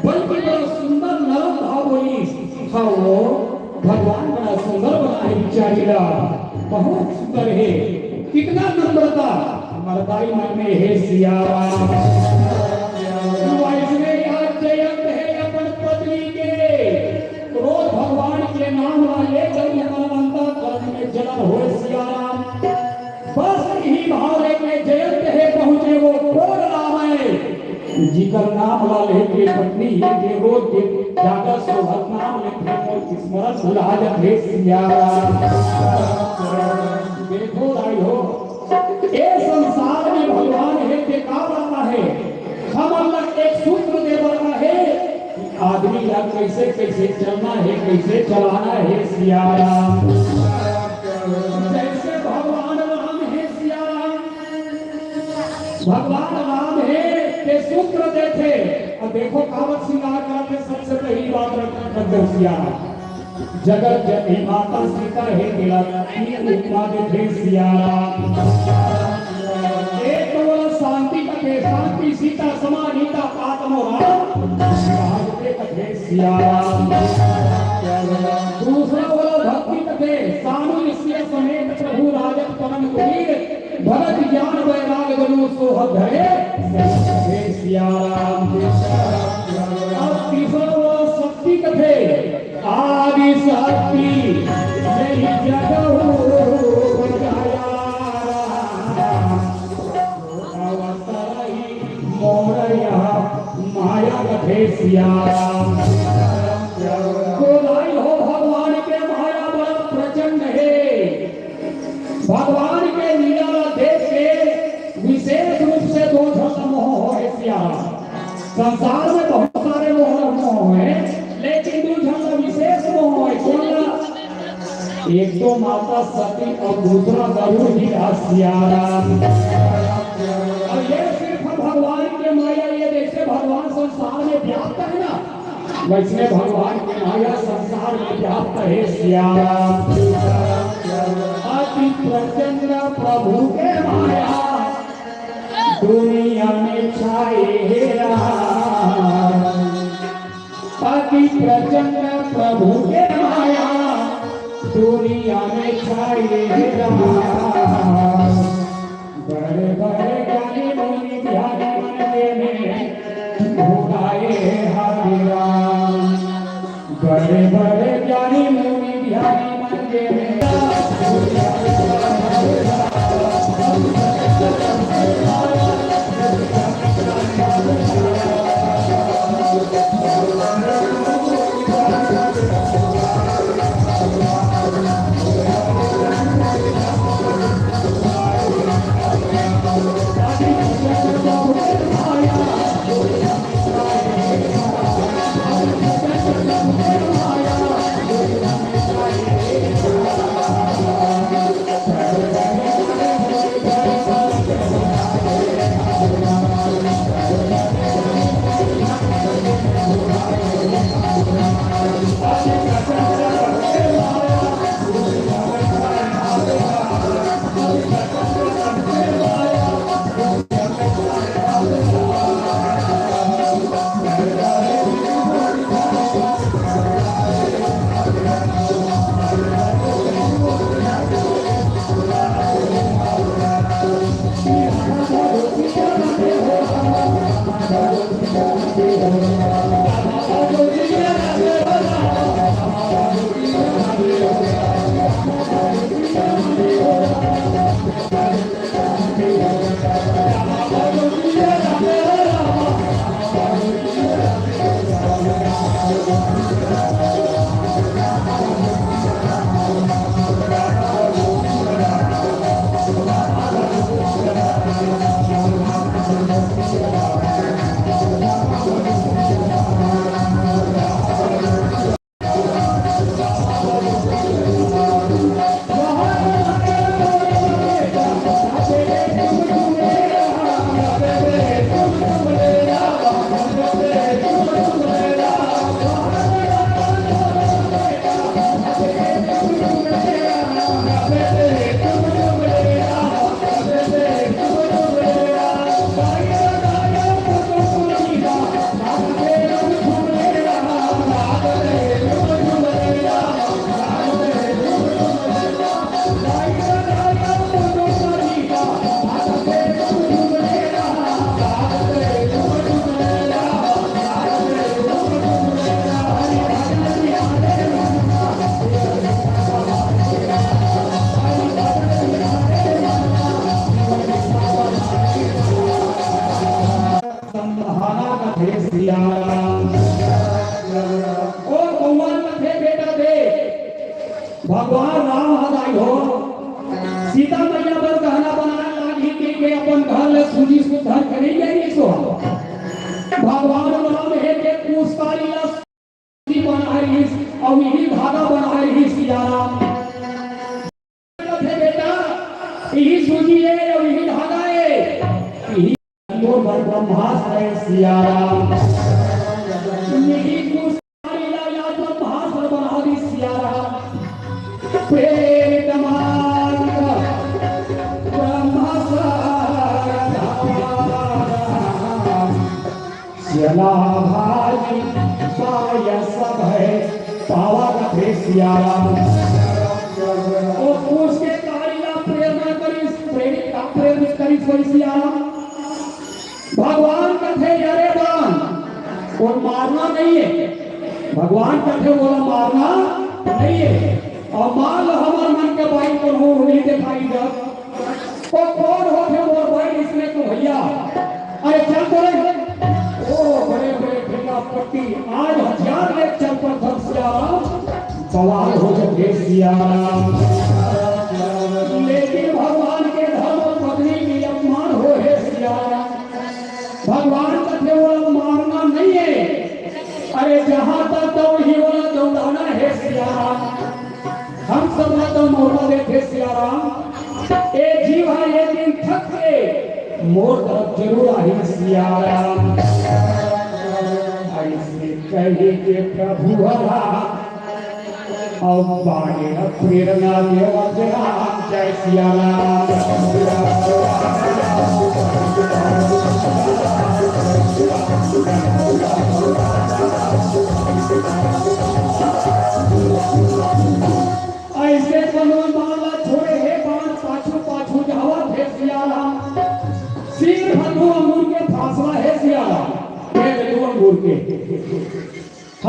बल्कि बड़ा सुंदर नरम भाव बोलिस, हाँ वो भगवान बड़ा सुंदर बनाहे बिचारी ला, बहुत सुंदर हे, कितना नम्रता, नम्रता ही मन में हे सियाराम। वैसने आज जयंत हे अपन पत्नी के, रोज भगवान के नाम ला लेके ही अपन अंतःकरण में जलन होय सियाराम। बस यही भाव लेके जयंत हे पहुंचे वो कोन राम हे, जिकर नाम ला लेके पत्नी के रोज के जाकर सोहत नाम लेके मोर स्मरण भुला जाथे सियाराम। देखो दाई हो, ए संसार में भगवान हे ते का बात हे, हमन ला एक सूत्र दे बर आहे, आदमी ला कैसे कैसे चलना हे, कैसे चलाना हे सियाराम। जैसे भगवान राम हे सियाराम, भगवान राम हे ते सूत्र देथे। अब देखो कावत श्रृंगार करत हे, सबसे पहली बात रख, रख दो सियाराम। जगत जननी माता सीता हे तेला तीन उपमा देथे सियाराम। एक तो बोला शांति कथे, शांति सीता समाहिता पात मोरा, भागवते कथे सियाराम। दूसरा बोला भक्ति कथे, सानु निश्चय समेत प्रभु राजत परम कुटीर, भगत ज्ञान वैराग जनु सोहत धरे, कथे सियाराम। अब तीसरा बोला शक्ति कथे, आदि शक्ति यही जगहु बजाया। अवसर ही मोर यह माया कथे सियाराम। गोदाई हो भगवान के माया बड़ा प्रचंड हे। भगवान के लीला ला देख के विशेष रूप से दो झन ला मोह होय सियाराम। संसार में बहुत सारे मोह, मोह हे, लेकिन दू झन ला विशेष मोह होय। कोन ला? एक तो माता सती अउ दूसरा गरुड़ जी ला सियाराम। अउ ये सिर्फ भगवान के माया, ये जैसे भगवान संसार में व्याप्त हे ना, वैसने भगवान के माया संसार में व्याप्त हे सियाराम। अति प्रचंड प्रभु के माया दुनिया में छाए हे राम। अति प्रचंड प्रभु के माया दुनिया में छाए हे राम। बड़े बड़े ज्ञानी मुनि ध्यानी मन के में भुलाए हरि राम। बड़े बड़े ज्ञानी मुनि ध्यानी मन के में हो, सीता मैया बर गहना बनाए लागही के, के अपन घर ले सूजी सुद्धर खरीद ले रहिस हो। भगवान राम हे के पूछतारी ला सूजी बनाए रहिस, अउ इही धागा बनाए रहिस सिया राम। कथे, "बेटा, इही सूजी ए अउ इही धागा ए, इही मोर बर ब्रह्मास्त्र ए सिया राम।" इही पूछतारी ला या ब्रह्मास्त्र बना दिस सिया राम। प्रेम कमाल ब्रह्मास्त्र धागा। चला भाई पाय सब है पावा कथे सिया राम। ओ पूछतारी ला प्रेरणा करिस, प्रेरित का प्रेरित करिस वही सिया राम। भगवान कथे, "अरे बान, वो मारना नहीं है।" भगवान कथे, "बोला मारना नहीं है।" अउ मान लो हमर मन के बाई कोनो उंगली दिखाई जब, ओ कोन होथे मोर बाई इसने को भैया? अरे चल तो रे। ओ बड़े बड़े ठेका पट्टी, आज हथियार ले चल पर धर सिया राम, बवाल हो जथे सिया राम। लेकिन भगवान के धर्म पत्नी के अपमान हो हे सिया राम। भगवान कथे ओला मारना नहीं है। अरे जहां तक दौड़ ही ओला दौड़ाना हे सिया राम। हम सब ला तो मौका देथे सिया राम। ए जीव ह एक दिन थक के मोर तरफ जरूर आही सिया राम। अइसे कहि के प्रभु हरा अउ बागे प्रेरणा देवत राम। जय सिया राम। अइसे कोनो बान ला छोड़े हे, बान पाछू पाछू जावत हे सिया राम। सिर्फ दू अंगुर के फासला हे सिया राम, ये दू अंगुर के।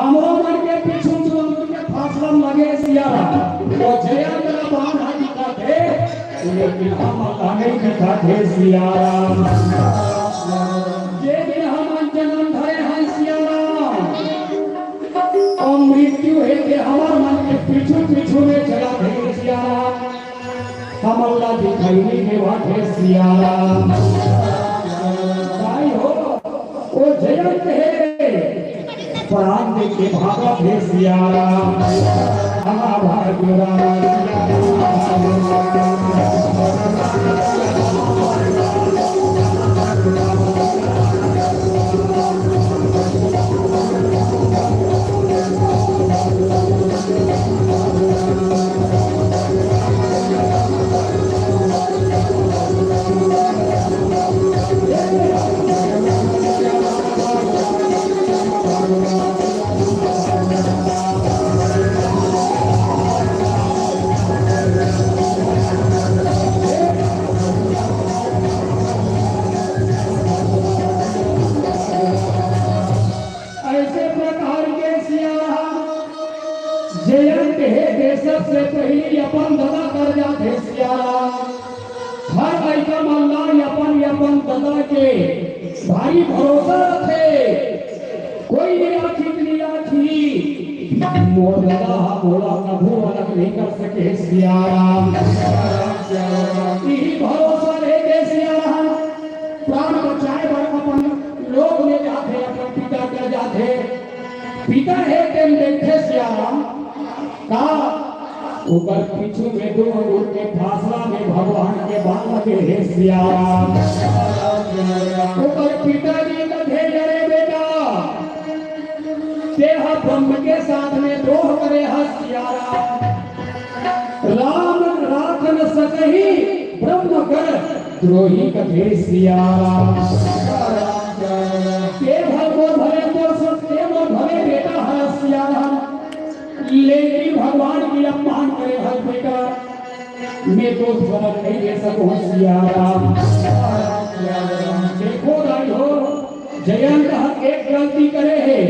हमरो मन के पीछू दू अंगुर के फासला म लगे सिया राम। ओ जयंत ला बान ह दिखत हे, लेकिन हमन ला नइ दिखत हे सिया राम। जे दिन हमन जनम धरे हन सिया राम, अउ मृत्यु हे ते हमर मन के पीछू पीछू में चलत हे सिया राम। हमन ला दिखाई नइ देवत हे सिया राम। भाई हो, ओ जयंत हे, प्राण दे के भागत हे सिया राम। हमारा भाग्य राम। अइसे प्रकार के सिया राम जयंत हे ते सबसे पहिली अपन ददा कर जाथे सिया राम। हर लइका मन ला अपन अपन ददा के भारी भरोसा रथे। कोई नइ आखी त नइ आखी, मोर ददा ह मोला कभू अलग नइ कर सके सिया राम। इही भरोसा लेके सिया राम प्राण बचाए बर अपन लोक में जाथे, अपन पिता कर जाथे। पिता हे तेन देखथे सिया राम का ओकर पीछू में दू अंगुर के फासला में भगवान के बान लगे हे सिया राम। ओकर पिताजी कथे, "अरे बेटा, तेहा ब्रह्म के साथ में द्रोह करे हस सिया राम। राम राख न सकही ब्रह्म कर द्रोही कथे सिया राम।" ते भले मोर भले तोर स-, ते मोर भले बेटा हरस सिया राम, लेकिन भगवान के अपमान करे हस बेटा, मैं तो जवाब नइ दे सकहूं सिया राम। देखो दाई हो, जयंत ह एक गलती करे हे,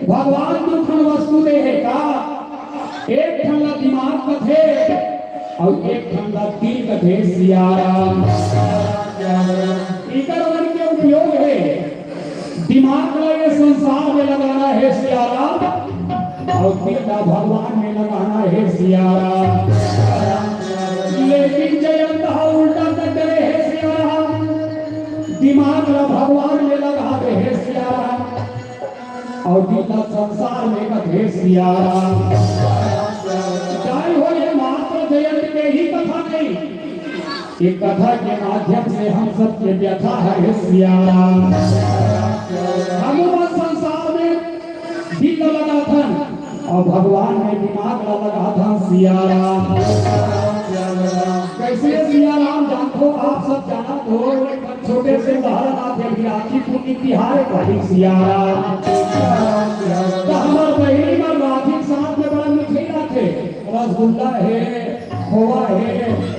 भगवान दू ठन वस्तु दे हे का? एक ठन ला दिमाग कथे अउ एक ठन ला दिल कथे सिया राम। इकर मन के उपयोग हे, दिमाग ला ये संसार में लगाना हे सिया राम, अउ दिल ला भगवान में लगाना हे सिया राम। हे सिया राम। जय हो, ये मात्र जयंत के ही कथा नहीं, ये कथा के माध्यम से हम सबके व्यथा है, हे सिया राम। हम मन संसार में दिल ला लगाथन अउ भगवान में दिमाग ला लगाथन, सिया राम। कैसे सिया राम जानथो, आप सब जानत हो, छोटे से लहर आथे भी राखी पुन्नी तिहार कही सिया राम। त हमर बहिनी मन राखी के साथ में बड़ा मिठाई लाथे, रसगुल्ला हे, खोवा हे,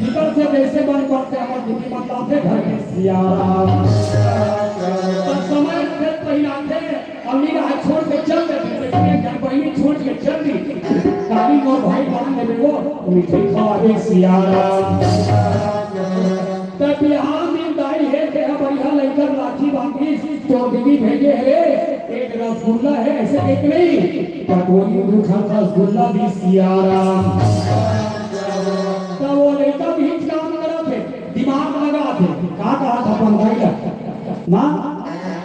इकर से जैसे मन करथे हमर दीदी मन लाथे घर के सिया राम। त समय रथे पहिलाथे, अमीर आज छोड़ के चल देथे, लेकिन एक जन बहिनी छोड़ के चल दी, काली मोर भाई बांध देवे वो मिठाई खवावे सिया राम। त बिहान दिन दाई हे, तेहा बढ़िया लइका राखी बांधिस, तोर दीदी भेजे हे रे, एक रसगुल्ला हे, ऐसे एक नहीं, कटोरी में दू ठन रसगुल्ला भी सिया राम। त वो लइका भी काम करत हे, दिमाग लगात हे, का कहत अपन दाई ला, माँ,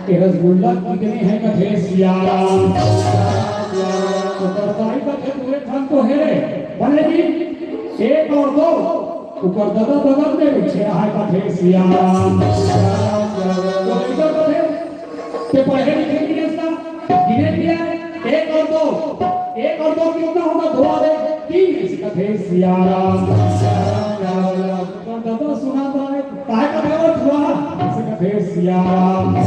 ये रसगुल्ला कितने हैं? कथे सिया राम। तो दाई कथे, दू ठन तो हे रे, बने भी एक और दो, उकर ददा बगल में बैठे रहा है, कथे सिया राम। तो लइका कथे, ते पढ़े लिखे नहीं इसका, गिने दिया, एक और दो, एक और दो कितना होगा? दो और एक, तीन, इसे कथे सिया राम। उकर ददा सुना था, काय का देवत हुआ, इसे कथे सिया राम। एक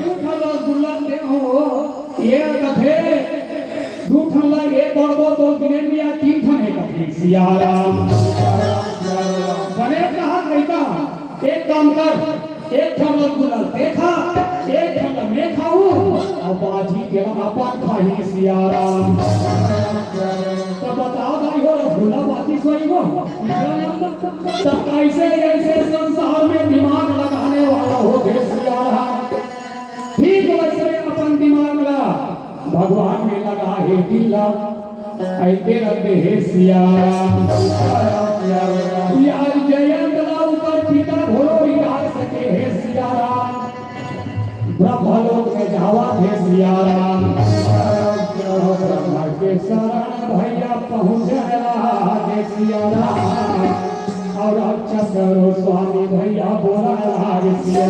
दू ठन रसगुल्ला दे हो, ये कथे, दू ठन ला एक और दो, दो गिने दिया, तीन ठन हे कथे सिया राम। बने कहा लइका, एक काम कर, एक ठन रसगुल्ला ते खा, एक ठन ला मैं खाहूँ, अउ बाजी के ला अपन खाही सिया राम। तो बताओ दाई हो, रसगुल्ला बाजी सोई हो? तब कैसे ऐसे संसार में दिमाग लगाने वाला होथे सिया राम। ठीक वैसे अपन दिमाग ला भगवान में लगा हे, दिल ला ऐसे रख दे हे सिया राम। यार जयंत ला उकर पिता घोड़ो बिगाड़ सके हे सिया राम। ब्रह्मलोक में जावत हे सिया राम। ब्रह्मा के शरण भैया पहुँच रहा हे सिया राम। और अच्छा करो स्वामी भैया बोला लाग सिया।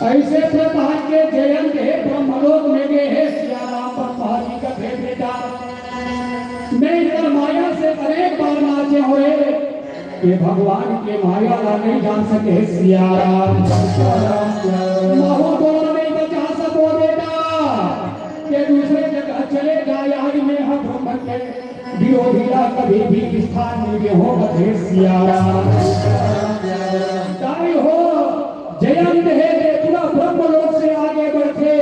ऐसे प्रभा के जयंत हे ब्रह्मलोक में गे हे सिया राम। ब्रह्मा जी कथे बेटा, मैं इधर माया से अनेक बार नाचे हो रे, ये भगवान के माया ला नहीं जान सके हे सिया राम। महू तोला नहीं बचा सको बेटा, ये दूसरे जगह चले जाए। आज मैं हूँ ब्रह्म के विरोधी ला कभी भी स्थान नहीं हो कथे सिया राम। दाई हो जयंत हे जे पूरा ब्रह्म लोक से आगे बढ़थे,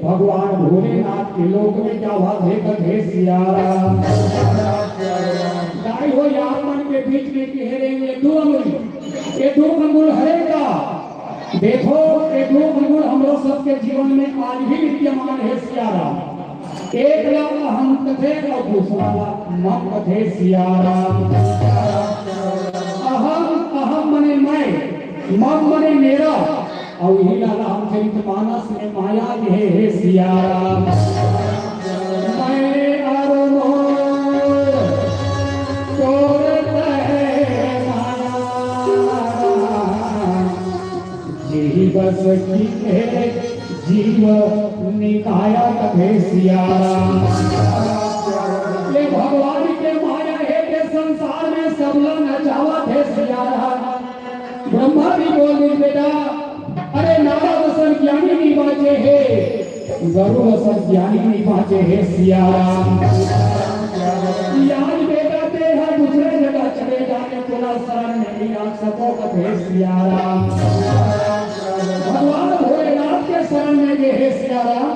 भगवान भोलेनाथ के लोक में जावत हे कथे सिया राम। दाई हो यार मन के बीच में कहे रे ये दो अंगुल, ये दो अंगुल हरे का। देखो, ये दो अंगुल हमरो सबके जीवन में आज भी विद्यमान हे सिया राम। एक ला अहम कथे अउ दूसरा ला मम कथे सिया राम। अहम, अहम मने मैं, मम मने मेरा, अउ इही ला रामचरित मानस में माया कहे हे सिया राम। मैं अरु मोर तोर तहे माया। जीव सखी के जीव निकाया कथे सिया राम। ये भगवान के माया हे के संसार में सबला नचावत हे सिया राम। ब्रह्मा भी बोल दे बेटा, अरे नारद असन ज्ञानी नहीं बाँचे हे, गरुड़ असन ज्ञानी नहीं बाँचे हे सिया राम। आज बेटा ते ह दूसरे जगह चले जाने तोला शरण में नहीं आ सको कथे सिया राम। भगवान भोलेनाथ के शरण में गे हे सिया राम।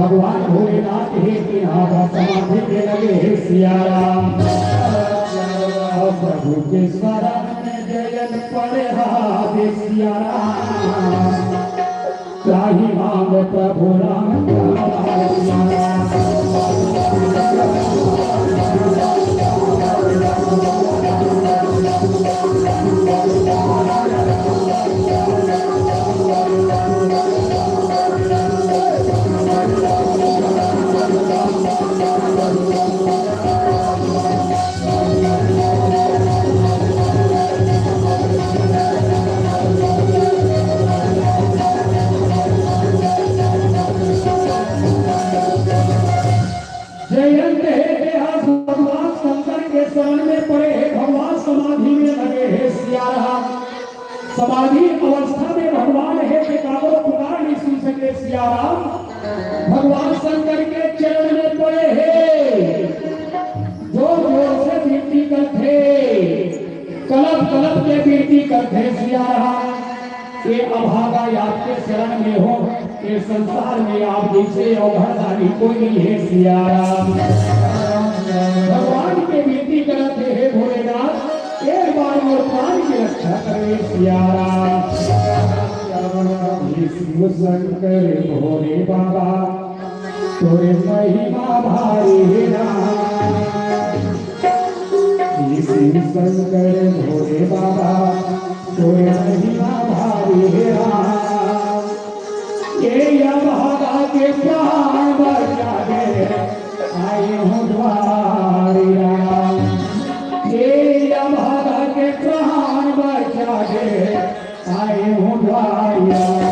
भगवान भोलेनाथ हे तेहा समाधि में लगे हे सिया राम। अउ प्रभु के शरण में जयंत पड़े हाथ सिया राम। त्राहि माम प्रभु राम। जयंत हे तेहा भगवान शंकर के शरण में पड़े हे, भगवान समाधि में लगे हे सिया राम। समाधि अवस्था में भगवान हे, जे काकरो पुकार नहीं सुन सके सिया राम। भगवान शंकर के चरण में पड़े हे, जोर जोर से विनती करथे, कलप कलप के विनती करथे सिया राम। ये अभागा आपके शरण में हो, ये संसार में आप जैसे अवघड़दानी कोई नहीं है सिया राम। भगवान के विनती करत हे, हे भोलेनाथ, एक बार मोर प्राण की रक्षा करे सिया राम। हे शिव शंकर भोले बाबा, तोरे महिमा भारी हे राम। हे शिव शंकर भोले बाबा, तोरे महिमा भारी हे राम। ये अभागा के प्राण बचा दे, आए हूँ द्वारी राम। ये अभागा के प्राण बचा दे, आए हूँ द्वारी राम।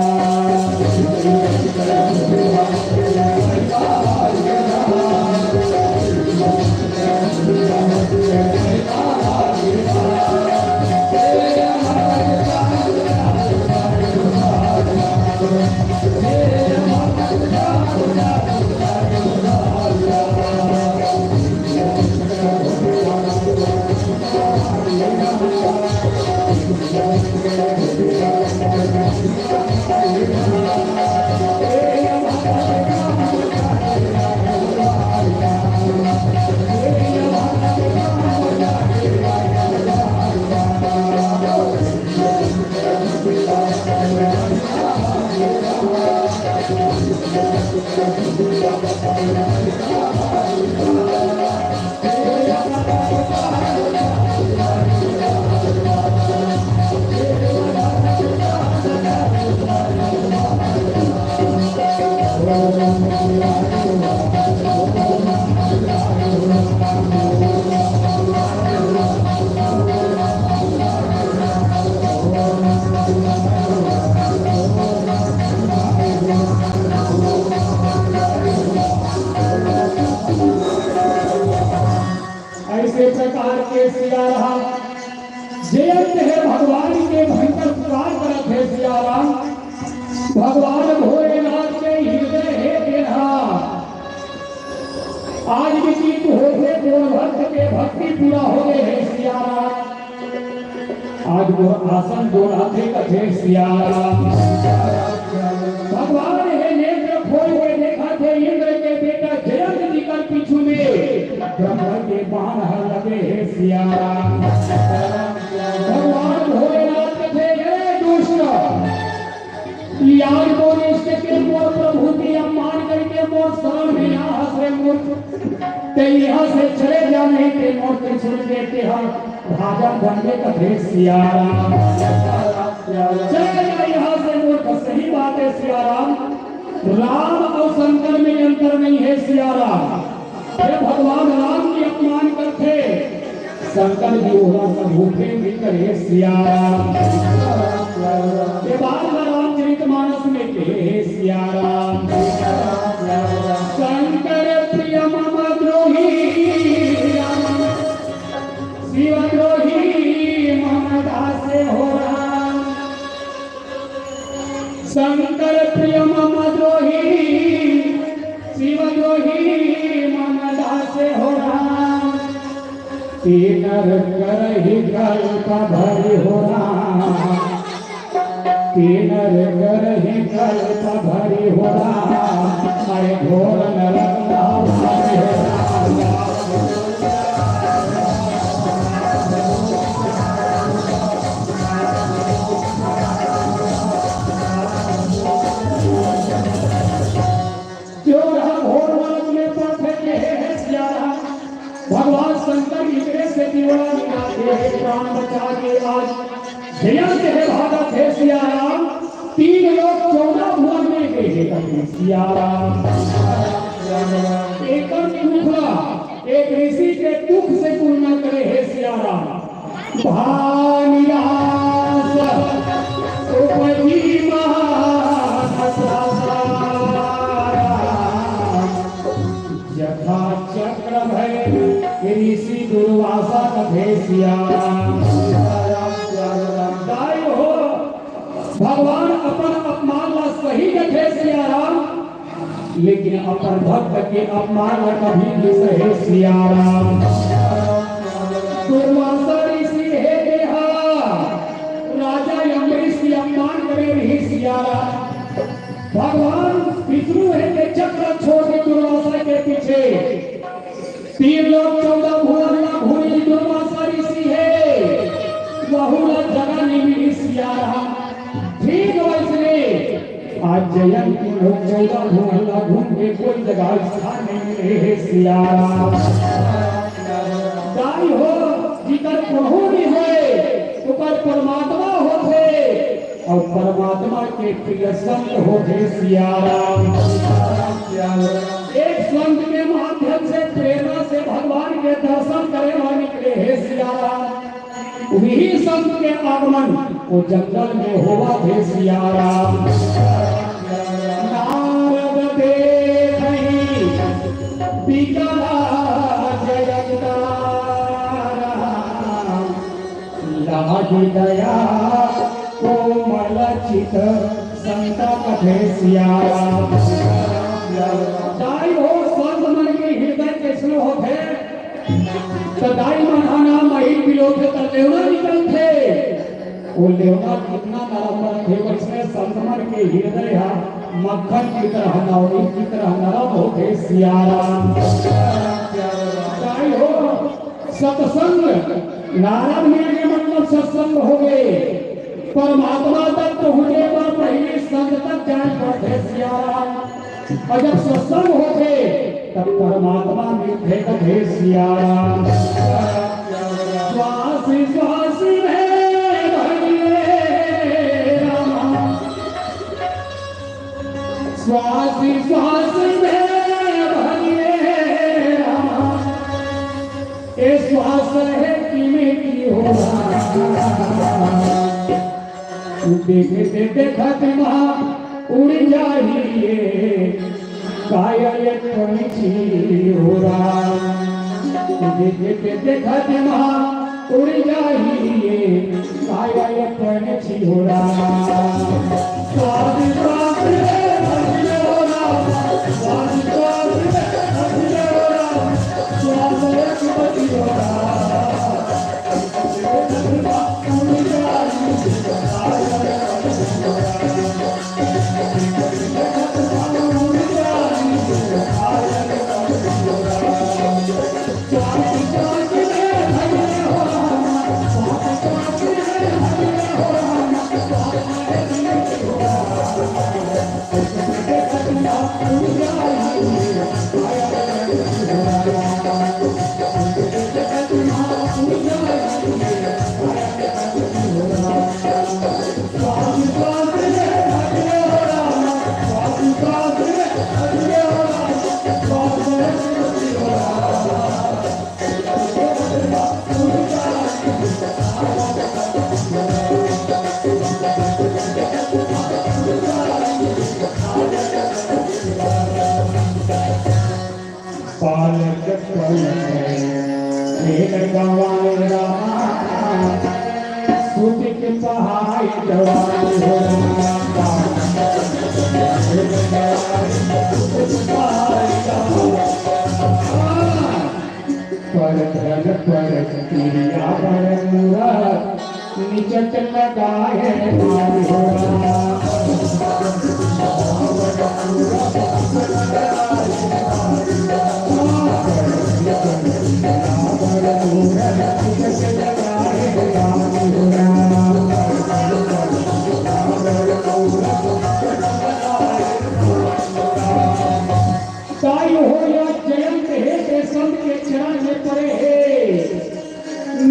ऐसे प्रकार के सिया राम जयंत हे भगवान के भयंकर पुकार करत हे सिया राम। भगवान भोलेनाथ के हृदय हे तेहा। आज भी चित्त होथे कोन भक्त के भक्ति पूरा होगे हे सिया राम। आज मोर आसन डोलाथे कथे सिया राम। भगवान हे नेत्र खोल के देखत हे इंद्र के बेटा जयंत जी कर पीछू में ब्रह्मा के बाण ह लगे हे सिया राम। भगवान भोलेनाथ कथे, "हे दुष्ट, आज मोर इष्ट के मोर प्रभु के अपमान करके मोर शरण में आ हस रे मूर्ख। ते यहाँ से चले जा, नहीं ते मोर त्रिशूल के तेहा भाजन बनबे कथे सिया राम। चले जा यहाँ से मूर्ख।" सही बात हे सिया राम, राम अउ शंकर में अंतर नहीं हे सिया राम। हे भगवान राम के अपमान करथे, शंकर जी ओला कभू प्रेम नइ करे सिया राम। ये बात मैं रामचरित मानस में कहे हे सिया राम। शंकर प्रिय मम द्रोही राम, शिव द्रोही मम दास हो राम। शंकर प्रिय मम द्रोही, शिव द्रोही मम दास हो राम। तीनर करही कल्प भरि हो राम, तीनर करही कल्प भरि हो राम। घोर नरक धाम। जो रहा घोर नरक में पड़थे, हे, हे सिया राम। भगवान शंकर इकरे से दिवड़ा मिला के, हे प्राण बचा के आज जयंत हे भागत हे सिया राम। तीन लोक चौदह भुवन में गे हे कथे सिया राम। एकर दुख ला एक ऋषि के दुख से तुलना करे हे सिया राम। भानिरास उपजी महान त्रासा। यथा चक्र भय ऋषि दुर्वासा कथे सिया राम। दाई हो, भगवान अपन अपमान ला सही कथे सिया राम, लेकिन अपन भक्त के अपमान ला कभी नहीं सहे सिया राम। दुर्वासा ऋषि हे देहा, राजा अम्बरीश के अपमान करे रही सिया राम। भगवान विष्णु हे के चक्र छोड़ के दुर्वासा के पीछे तीन लोक चौदह भुवन ला घूमी दुर्वासा ऋषि हे, वहू ला जगह नहीं मिली सिया राम। ठीक वैसने आज जयंत तीन लोक चौदह भुवन ला घूम के कोई जगह स्थान नहीं मिले हे सिया राम। दाई हो, जिकर प्रभु नहीं होय, ओकर परमात्मा होथे, अउ परमात्मा के प्रिय संत होथे सिया राम। एक संत के माध्यम से प्रेरणा से भगवान के दर्शन करे ला निकले हे सिया राम। वही संत के आगमन वो जंगल में होवत हे सिया राम। नारद देखहि बिकला जय अवतार। लागी दया कोमल चित संत कथे सिया राम। दाई हो, संत मन के हृदय कइसनो होथे? त दाई मन ह ना महीन पिलोथे त लेवना निकलथे। वो लेवना कितना नरम रथे, वइसने संत मन के हृदय ह मक्खन की तरह, नवनीत की तरह नरम होथे सिया राम। दाई हो, सत्संग, नारद मिल के मतलब सत्संग हो गए। परमात्मा तक पहुँचे बर पहले संत तक जाए पड़थे सिया राम। अउ जब सत्संग होथे, तब परमात्मा मिलथे कथे सिया राम। श्वास श्वास में भजिए राम। श्वास श्वास में भजिए राम। ए श्वास हे कि में की हो राम। देखते देखत मा उड़ जाही ए काया ए पंछी हो राम। देखते देखत मा उड़ जाही ए काया ए पंछी हो राम। श्वास श्वास में भजिए हो राम। श्वास श्वास में भजिए हो राम। श्वास एक बची हो राम। पालक पलक खेल गवाए रामा, सुत के पहाई जवान हो रामा। पर धन पर क्रिया पर मूरत निचट लगाए राम हो राम।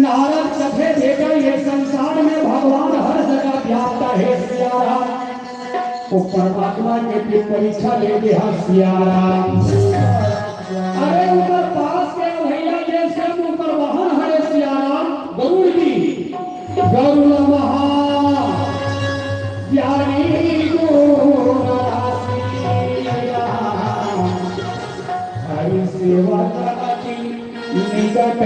भारत कथे बेटा, ये संसार में भगवान हर जगह व्याप्त हे सिया राम। वो परमात्मा के भी परीक्षा ले दे हा सिया राम। अरे ऊपर पास के भैया, ये सब ऊपर वाहन हरे सिया राम, गरुड़ जी, गरुड़ महा ज्ञानी गुण राशि। हरि सेवा करती निकट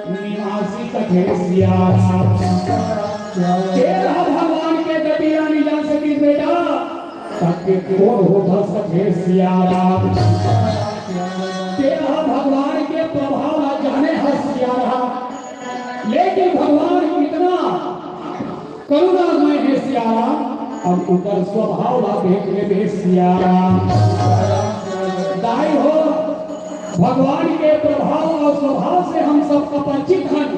निवासी कथे सिया राम। तेरा भगवान के गति नहीं जान सकी बेटा, तब के कोन होथा सके सिया राम। तेरा भगवान के प्रभाव आ जाने हर सिया राम। लेकिन भगवान कितना करुणामय हे सिया राम, अब ओकर स्वभाव ला देख लेबे सिया राम। दाई हो, भगवान के प्रभाव और स्वभाव से हम सब अपरिचित हन,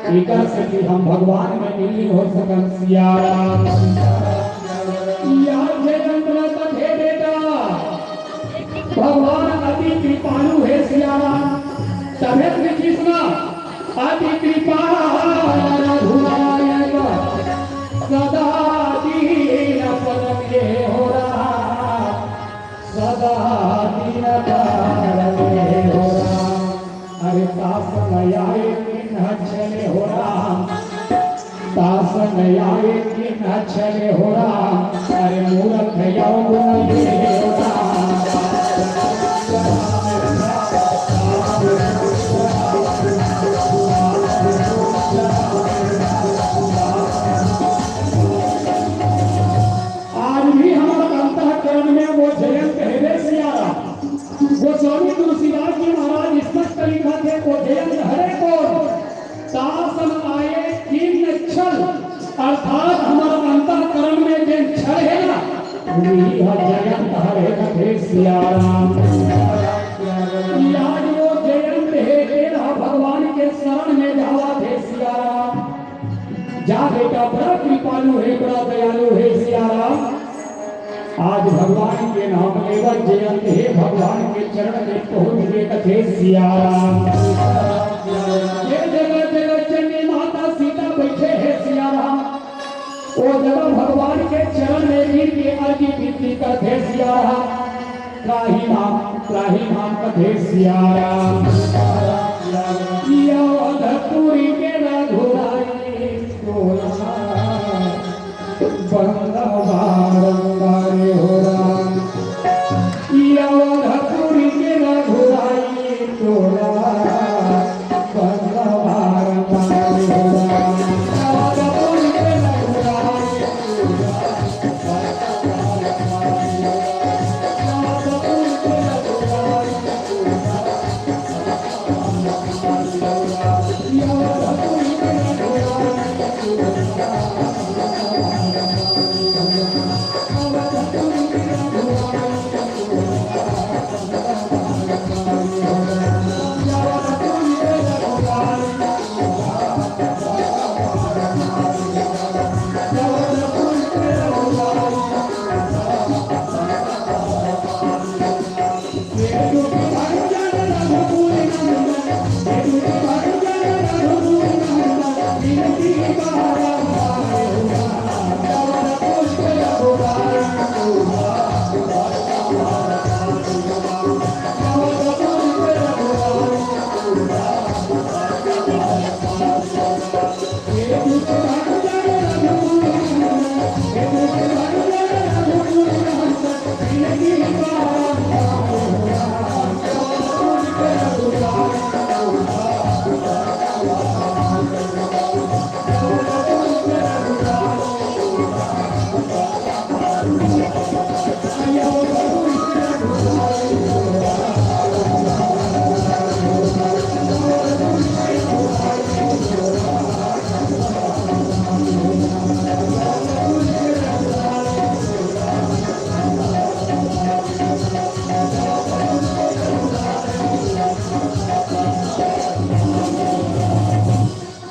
एकर से कि हम भगवान में विलीन हो सकन सिया राम। यार जयंत रतन हे बेटा, भगवान अति कृपालु हे सिया राम। तभे श्री कृष्ण अति कृपा रघुनायक सदा दीन पर में हो राम, सदा दीन पर में हो राम। अरे तास नया एक दिन चले हो राम। तास नया एक दिन चले हो राम, अरे मूरख याव गुण ये हो राम। आज भी हमारा अंतःकरण में वो जयंत हे रे सिया राम। गोस्वामी तुलसीदास जी महाराज स्पष्ट लिखा थे, वो जयंत हरे को तासन आए किन छल, अर्थात हमारा अंतःकरण में जेन छल हे ना, वही ह जयंत हरे कथे सिया राम। आज वो जयंत हे, तेरा भगवान के शरण में जावा थे सिया राम। जा बेटा, बड़ा कृपालु हे, बड़ा दयालु हे सिया राम। आज भगवान के नाम लेवत जयंत हे भगवान के चरण में पहुंच के कथे सिया राम। ये जगह जगह चंडी माता सीता बैठे हे सिया राम। वो जगह भगवान के चरण में गिर के अर्जी विनती करथे सिया राम। त्राहि माम, त्राहि माम कथे सिया राम। अवधपुरी के रघुराई तोला बंदा बारंबार हो राम। अवधपुरी के रघुराई तोला बंदा बारंबार हो राम। अवधपुरी के रघुराई तोला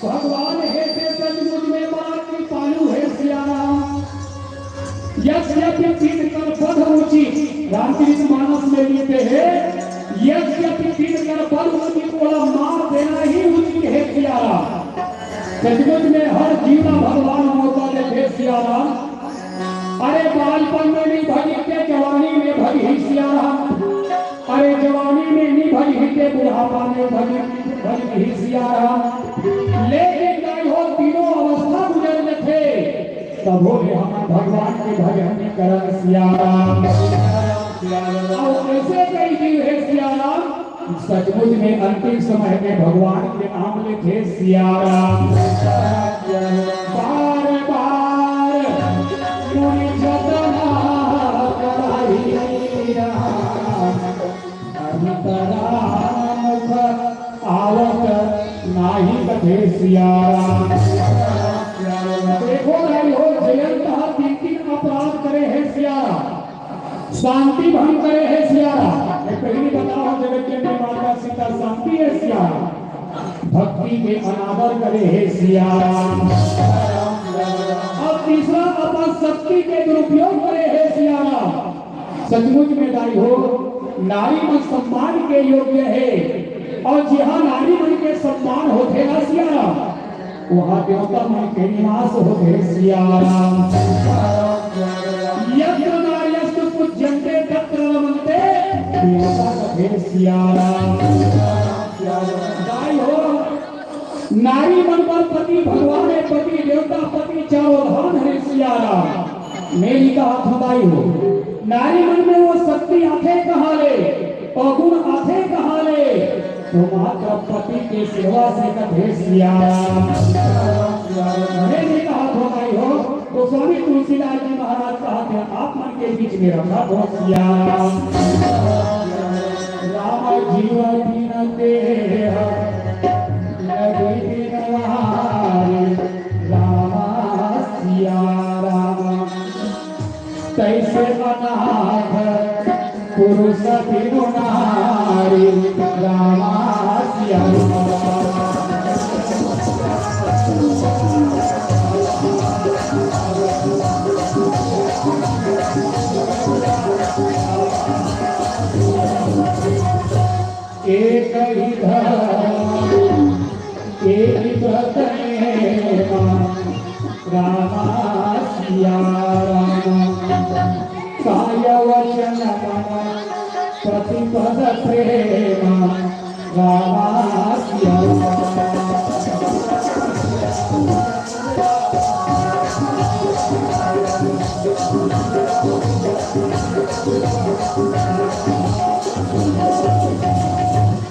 भगवान हे ते सचमुच में बड़ा कृपालु हे सिया राम। यद्यपि तिनकर बध उचित, रामचरित मानस में लिखते हैं, यद्यपि तिनकर बध उचित, ओला मार देना ही उचित हे सिया राम। सचमुच में हर जीव ला भगवान मौका देथे सिया राम। अरे बालपन में नइ भगिस ते जवानी में भगही सिया राम। अरे जवानी में नइ भगिस ते बुढ़ापा में भगही सिया राम। लेकिन दाई हो तीनों अवस्था गुजर जथे, तभो ले हमन भगवान के भजन नइ करन सिया राम। अउ अइसे कई जीव हे सिया राम, सचमुच में अंतिम समय में भगवान के नाम लेथे सिया राम। बार बार मुनि जतना कराही राम, अंतरा मुख आवत नाही कथे सिया राम। देखो दाई हो, जयंत ह तीन तीन अपराध करे हे सिया राम। शांति भंग करे हे सिया राम। ये पहली बताओ, जगत के निर्माता सीता शांति हे सिया राम। भक्ति के अनादर करे हे सिया राम। अब तीसरा अपन शक्ति के दुरुपयोग करे हे सिया राम। सचमुच में दाई हो, नारी मन सम्मान के योग्य हे। अउ जिहाँ नारी मन के सम्मान होथे ना सिया राम, उहाँ देवता मन के निवास होथे सिया राम। यत्र नार्यस्तु पूज्यन्ते तत्र रमन्ते देवता कथे सिया राम। दाई हो, नारी मन बर पति भगवान हे, पति देवता, पति चारों धाम हे सिया राम। मैं नइ कहत हँव दाई हो, नारी मन में वो शक्ति आथे कहाँ ले, वो गुण आथे कहाँ ले, तो मात्र पति के सेवा से कथे सिया राम। मैं नइ कहत हँव दाई हो, गोस्वामी तुलसीदास जी महाराज कहत हे, आप मन के बीच में रखत हँव सिया राम। राम जीव बिन देह लगी बिन वारी, राम सिया राम। तैसे अनाथ पुरुष बिनु नारी, राम सिया राम। एक ही धर्म, एक ही व्रत है माँ, राम सिया राम। काय वचन मन प्रतिपद प्रेम, राम सिया राम।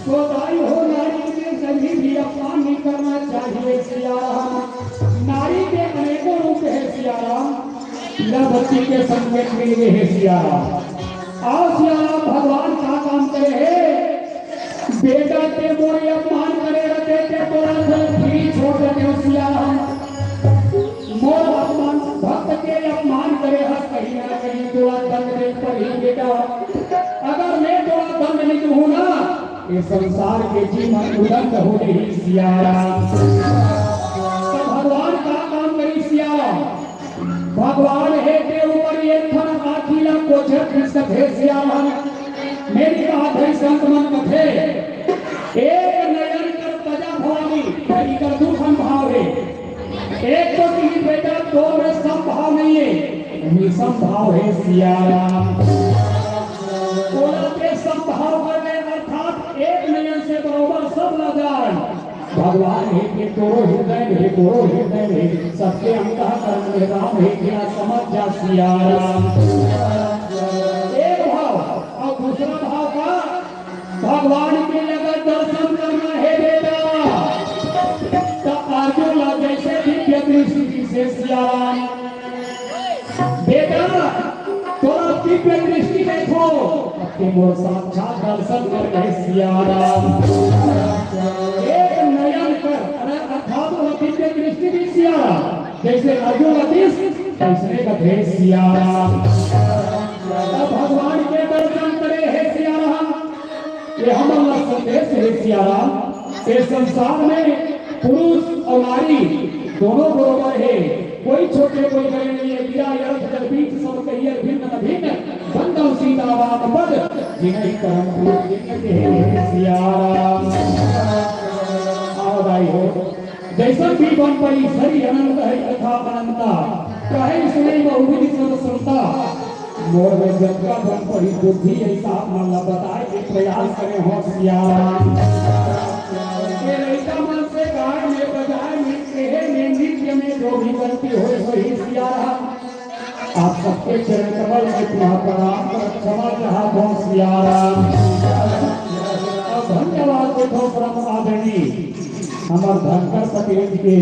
तो दाई हो, नारी के कभी भी अपमान नहीं करना चाहिए सिया राम। नारी के अनेकों रूप है सिया राम। पीला बत्ती के संकेत मिल गए हैं सिया राम। अउ सिया राम, भगवान का काम करे हे? बेटा ते मोर अपमान करे रहते ते तोला घर free छोड़ देते हो सिया राम। मोर अपमान, भक्त के अपमान करे हस, कहीं ना कहीं तोला दंड दे पड़ही बेटा। अगर मैं तोला दंड नहीं दूँ ना, ये संसार के जीवन उदंड हो जाही सिया राम। तो भगवान का काम करी सिया राम? भगवान हे के ऊपर एक ठन आँखी ला कोचर खिसकत हे सिया राम। मैं नइ कहत हँव, संत मन कथे, एक नयन कर तजा भवानी, इकर दू ठन भाव हे। एक तो कि बेटा तोर में सम भाव नहीं हे, विषम भाव हे सिया राम। ओला ते सम भाव कर ले, अर्थात एक नयन से बरोबर सब ला जान। भगवान हे के तोरो हृदय में, तोरो हृदय में, सबके अंतःकरण में राम हे के, समझ जा सिया राम। एक भाव, अउ दूसरा भाव का, भगवान के अगर दर्शन करना हे बेटा, त अर्जुन ला जैसे दिव्य दृष्टि से सिया राम। बेटा, तोला दिव्य दृष्टि देखो, अब ते मोर साक्षात दर्शन कर गए सिया राम। एक नयन कर, अरे अर्थात वो दिव्य दृष्टि भी सिया राम, जैसे अर्जुन अतीश, वैसने कथे सिया राम। अब भगवान के दर्शन करे हे सिया राम। ये हमन ला संदेश हे सिया राम। ये संसार में पुरुष अउ नारी दोनों बरोबर हे, कोई छोटे कोई बड़े नहीं हे। गिरा यरथ जग बीच सब कहियर भिन्न न भिन्न, बंदल सीता राम पद जिनहि परम प्रिय। जिनके हे सिया राम। आओ भाई हो, जैसन भी बन परी, सही अनंत है कथा अनंता, कहे सुने बहुविधि सब श्रोता। मोर में जतका बन परी बुद्धि, ऐसा आप मन ला बताए के प्रयास करे हो सियाराम। ये लइका मन से गाय में, बजाए में, कहे में, नृत्य में जो भी गलती होए, वही सियाराम। आप सबके चरण कमल में तुहार प्रणाम कर क्षमा चाहत हों सियाराम। और धन्यवाद देथों परम आदरणीय हमर धनकर पटेल जी के,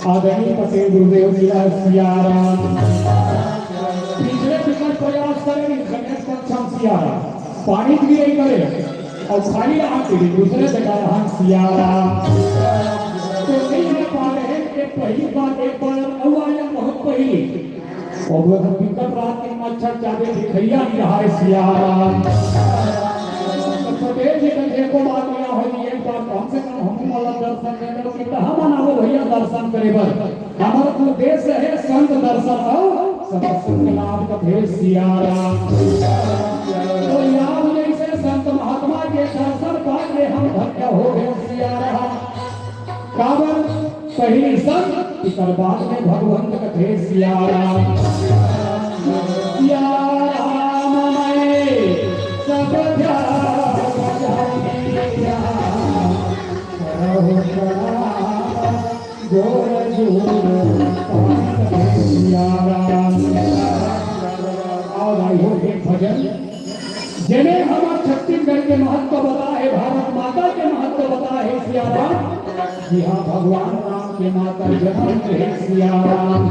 आदरणीय पटेल गुरुदेव जी ला सियाराम। पिछले विकट प्रयास करे गणेश पक्षम सियाराम, पानी भी नहीं करे। अउ खाली आके भी दूसरे जगह रहन सियाराम। तो नहीं रह पा रहे कि पहली बार एक बार अउ आया बहुत पहली। और वो हम विकट रात के मच्छर चाबे भिखैया नहीं रहा है सियाराम। तो पटेल जी का एको बात यह है कि एक बार कम से कम हम वाला दर्शन कर लो कि कहाँ मनाओ भैया दर्शन करे बर। हमर उद्देश्य है संत दर्शन अउ सब सुख लाभ कथे सियाराम। तो याद जैसे संत महात्मा के दर्शन पाके हम धन्य हो गए सियाराम। काबर पहली संत, इकर बाद में भगवंत कथे सियाराम। सियाराम मैं सब ध्यान करहु प्रणाम। जोर जोर सियाराम। और आई हो एक भजन, जेमे हमर छत्तीसगढ़ के महत्व बता हे, भारत माता के महत्व बता हे सियाराम। जी हाँ, भगवान राम के माता जनम हे सियाराम।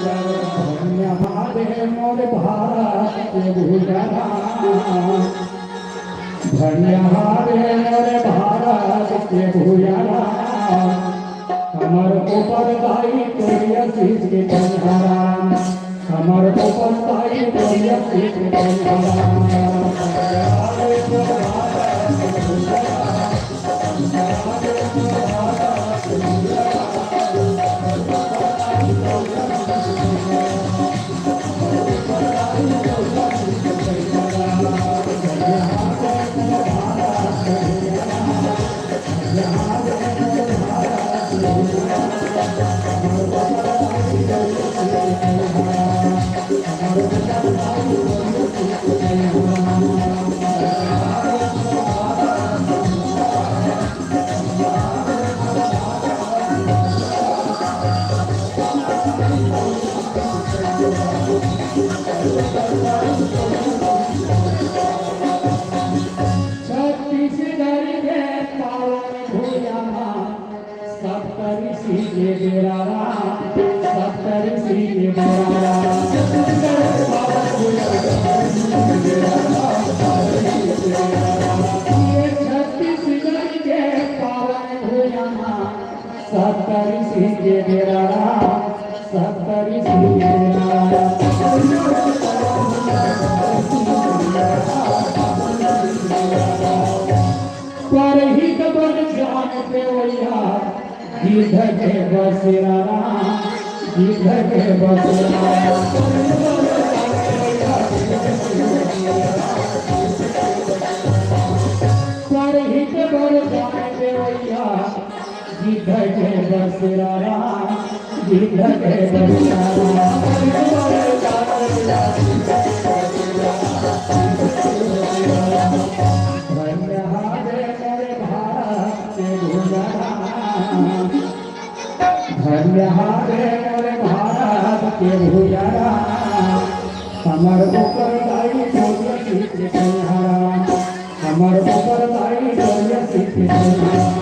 धन्य हारे मोर भारत के भूया राम। धन्य हारे मोरे भारत के भूया राम। हमर ऊपर दाई तोरिया शीश के पंजरा। हमर ऊपर दाई तोरिया शीश के पंजरा। छत्तीसगढ़ के पावन भुइयां म सप्तऋषि के डेरा राम, सप्तऋषि के डेरा राम। ये छत्तीसगढ़ के पावन भुइयां म सप्तऋषि के डेरा राम, सप्तऋषि के डेरा राम। परहित बर जान देवइया, गिद्ध के बसेरा राम, गिद्ध के बसेरा राम। परहित बर जान देवइया, गिद्ध के बसेरा राम, गिद्ध के बसेरा राम। धन्य हारे मोरे भारत के भुइयां राम। धन्य हारे मोरे भारत के भुइयां राम। हमर ऊपर दाई तोरिया शीश के पंजरा। हमर ऊपर दाई तोरिया शीश के पंजरा।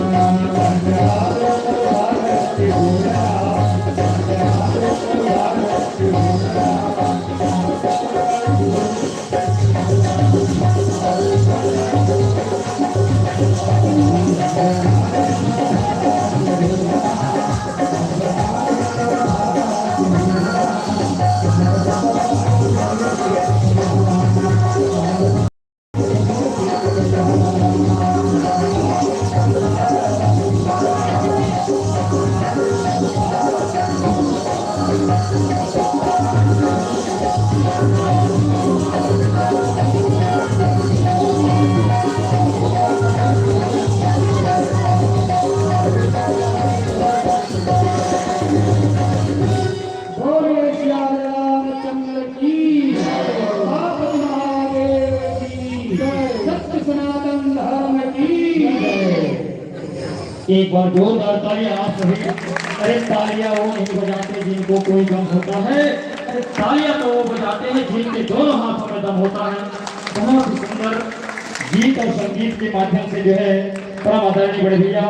एक बार जोरदार तालियां आप सभी। अरे, तालियां वो नहीं बजाते जिनको कोई गम होता है। अरे, तालियां तो वो बजाते हैं जिनके दोनों हाथों में दम होता है। बहुत ही सुंदर गीत और संगीत के माध्यम से जो है, परम आदरणीय बड़े भैया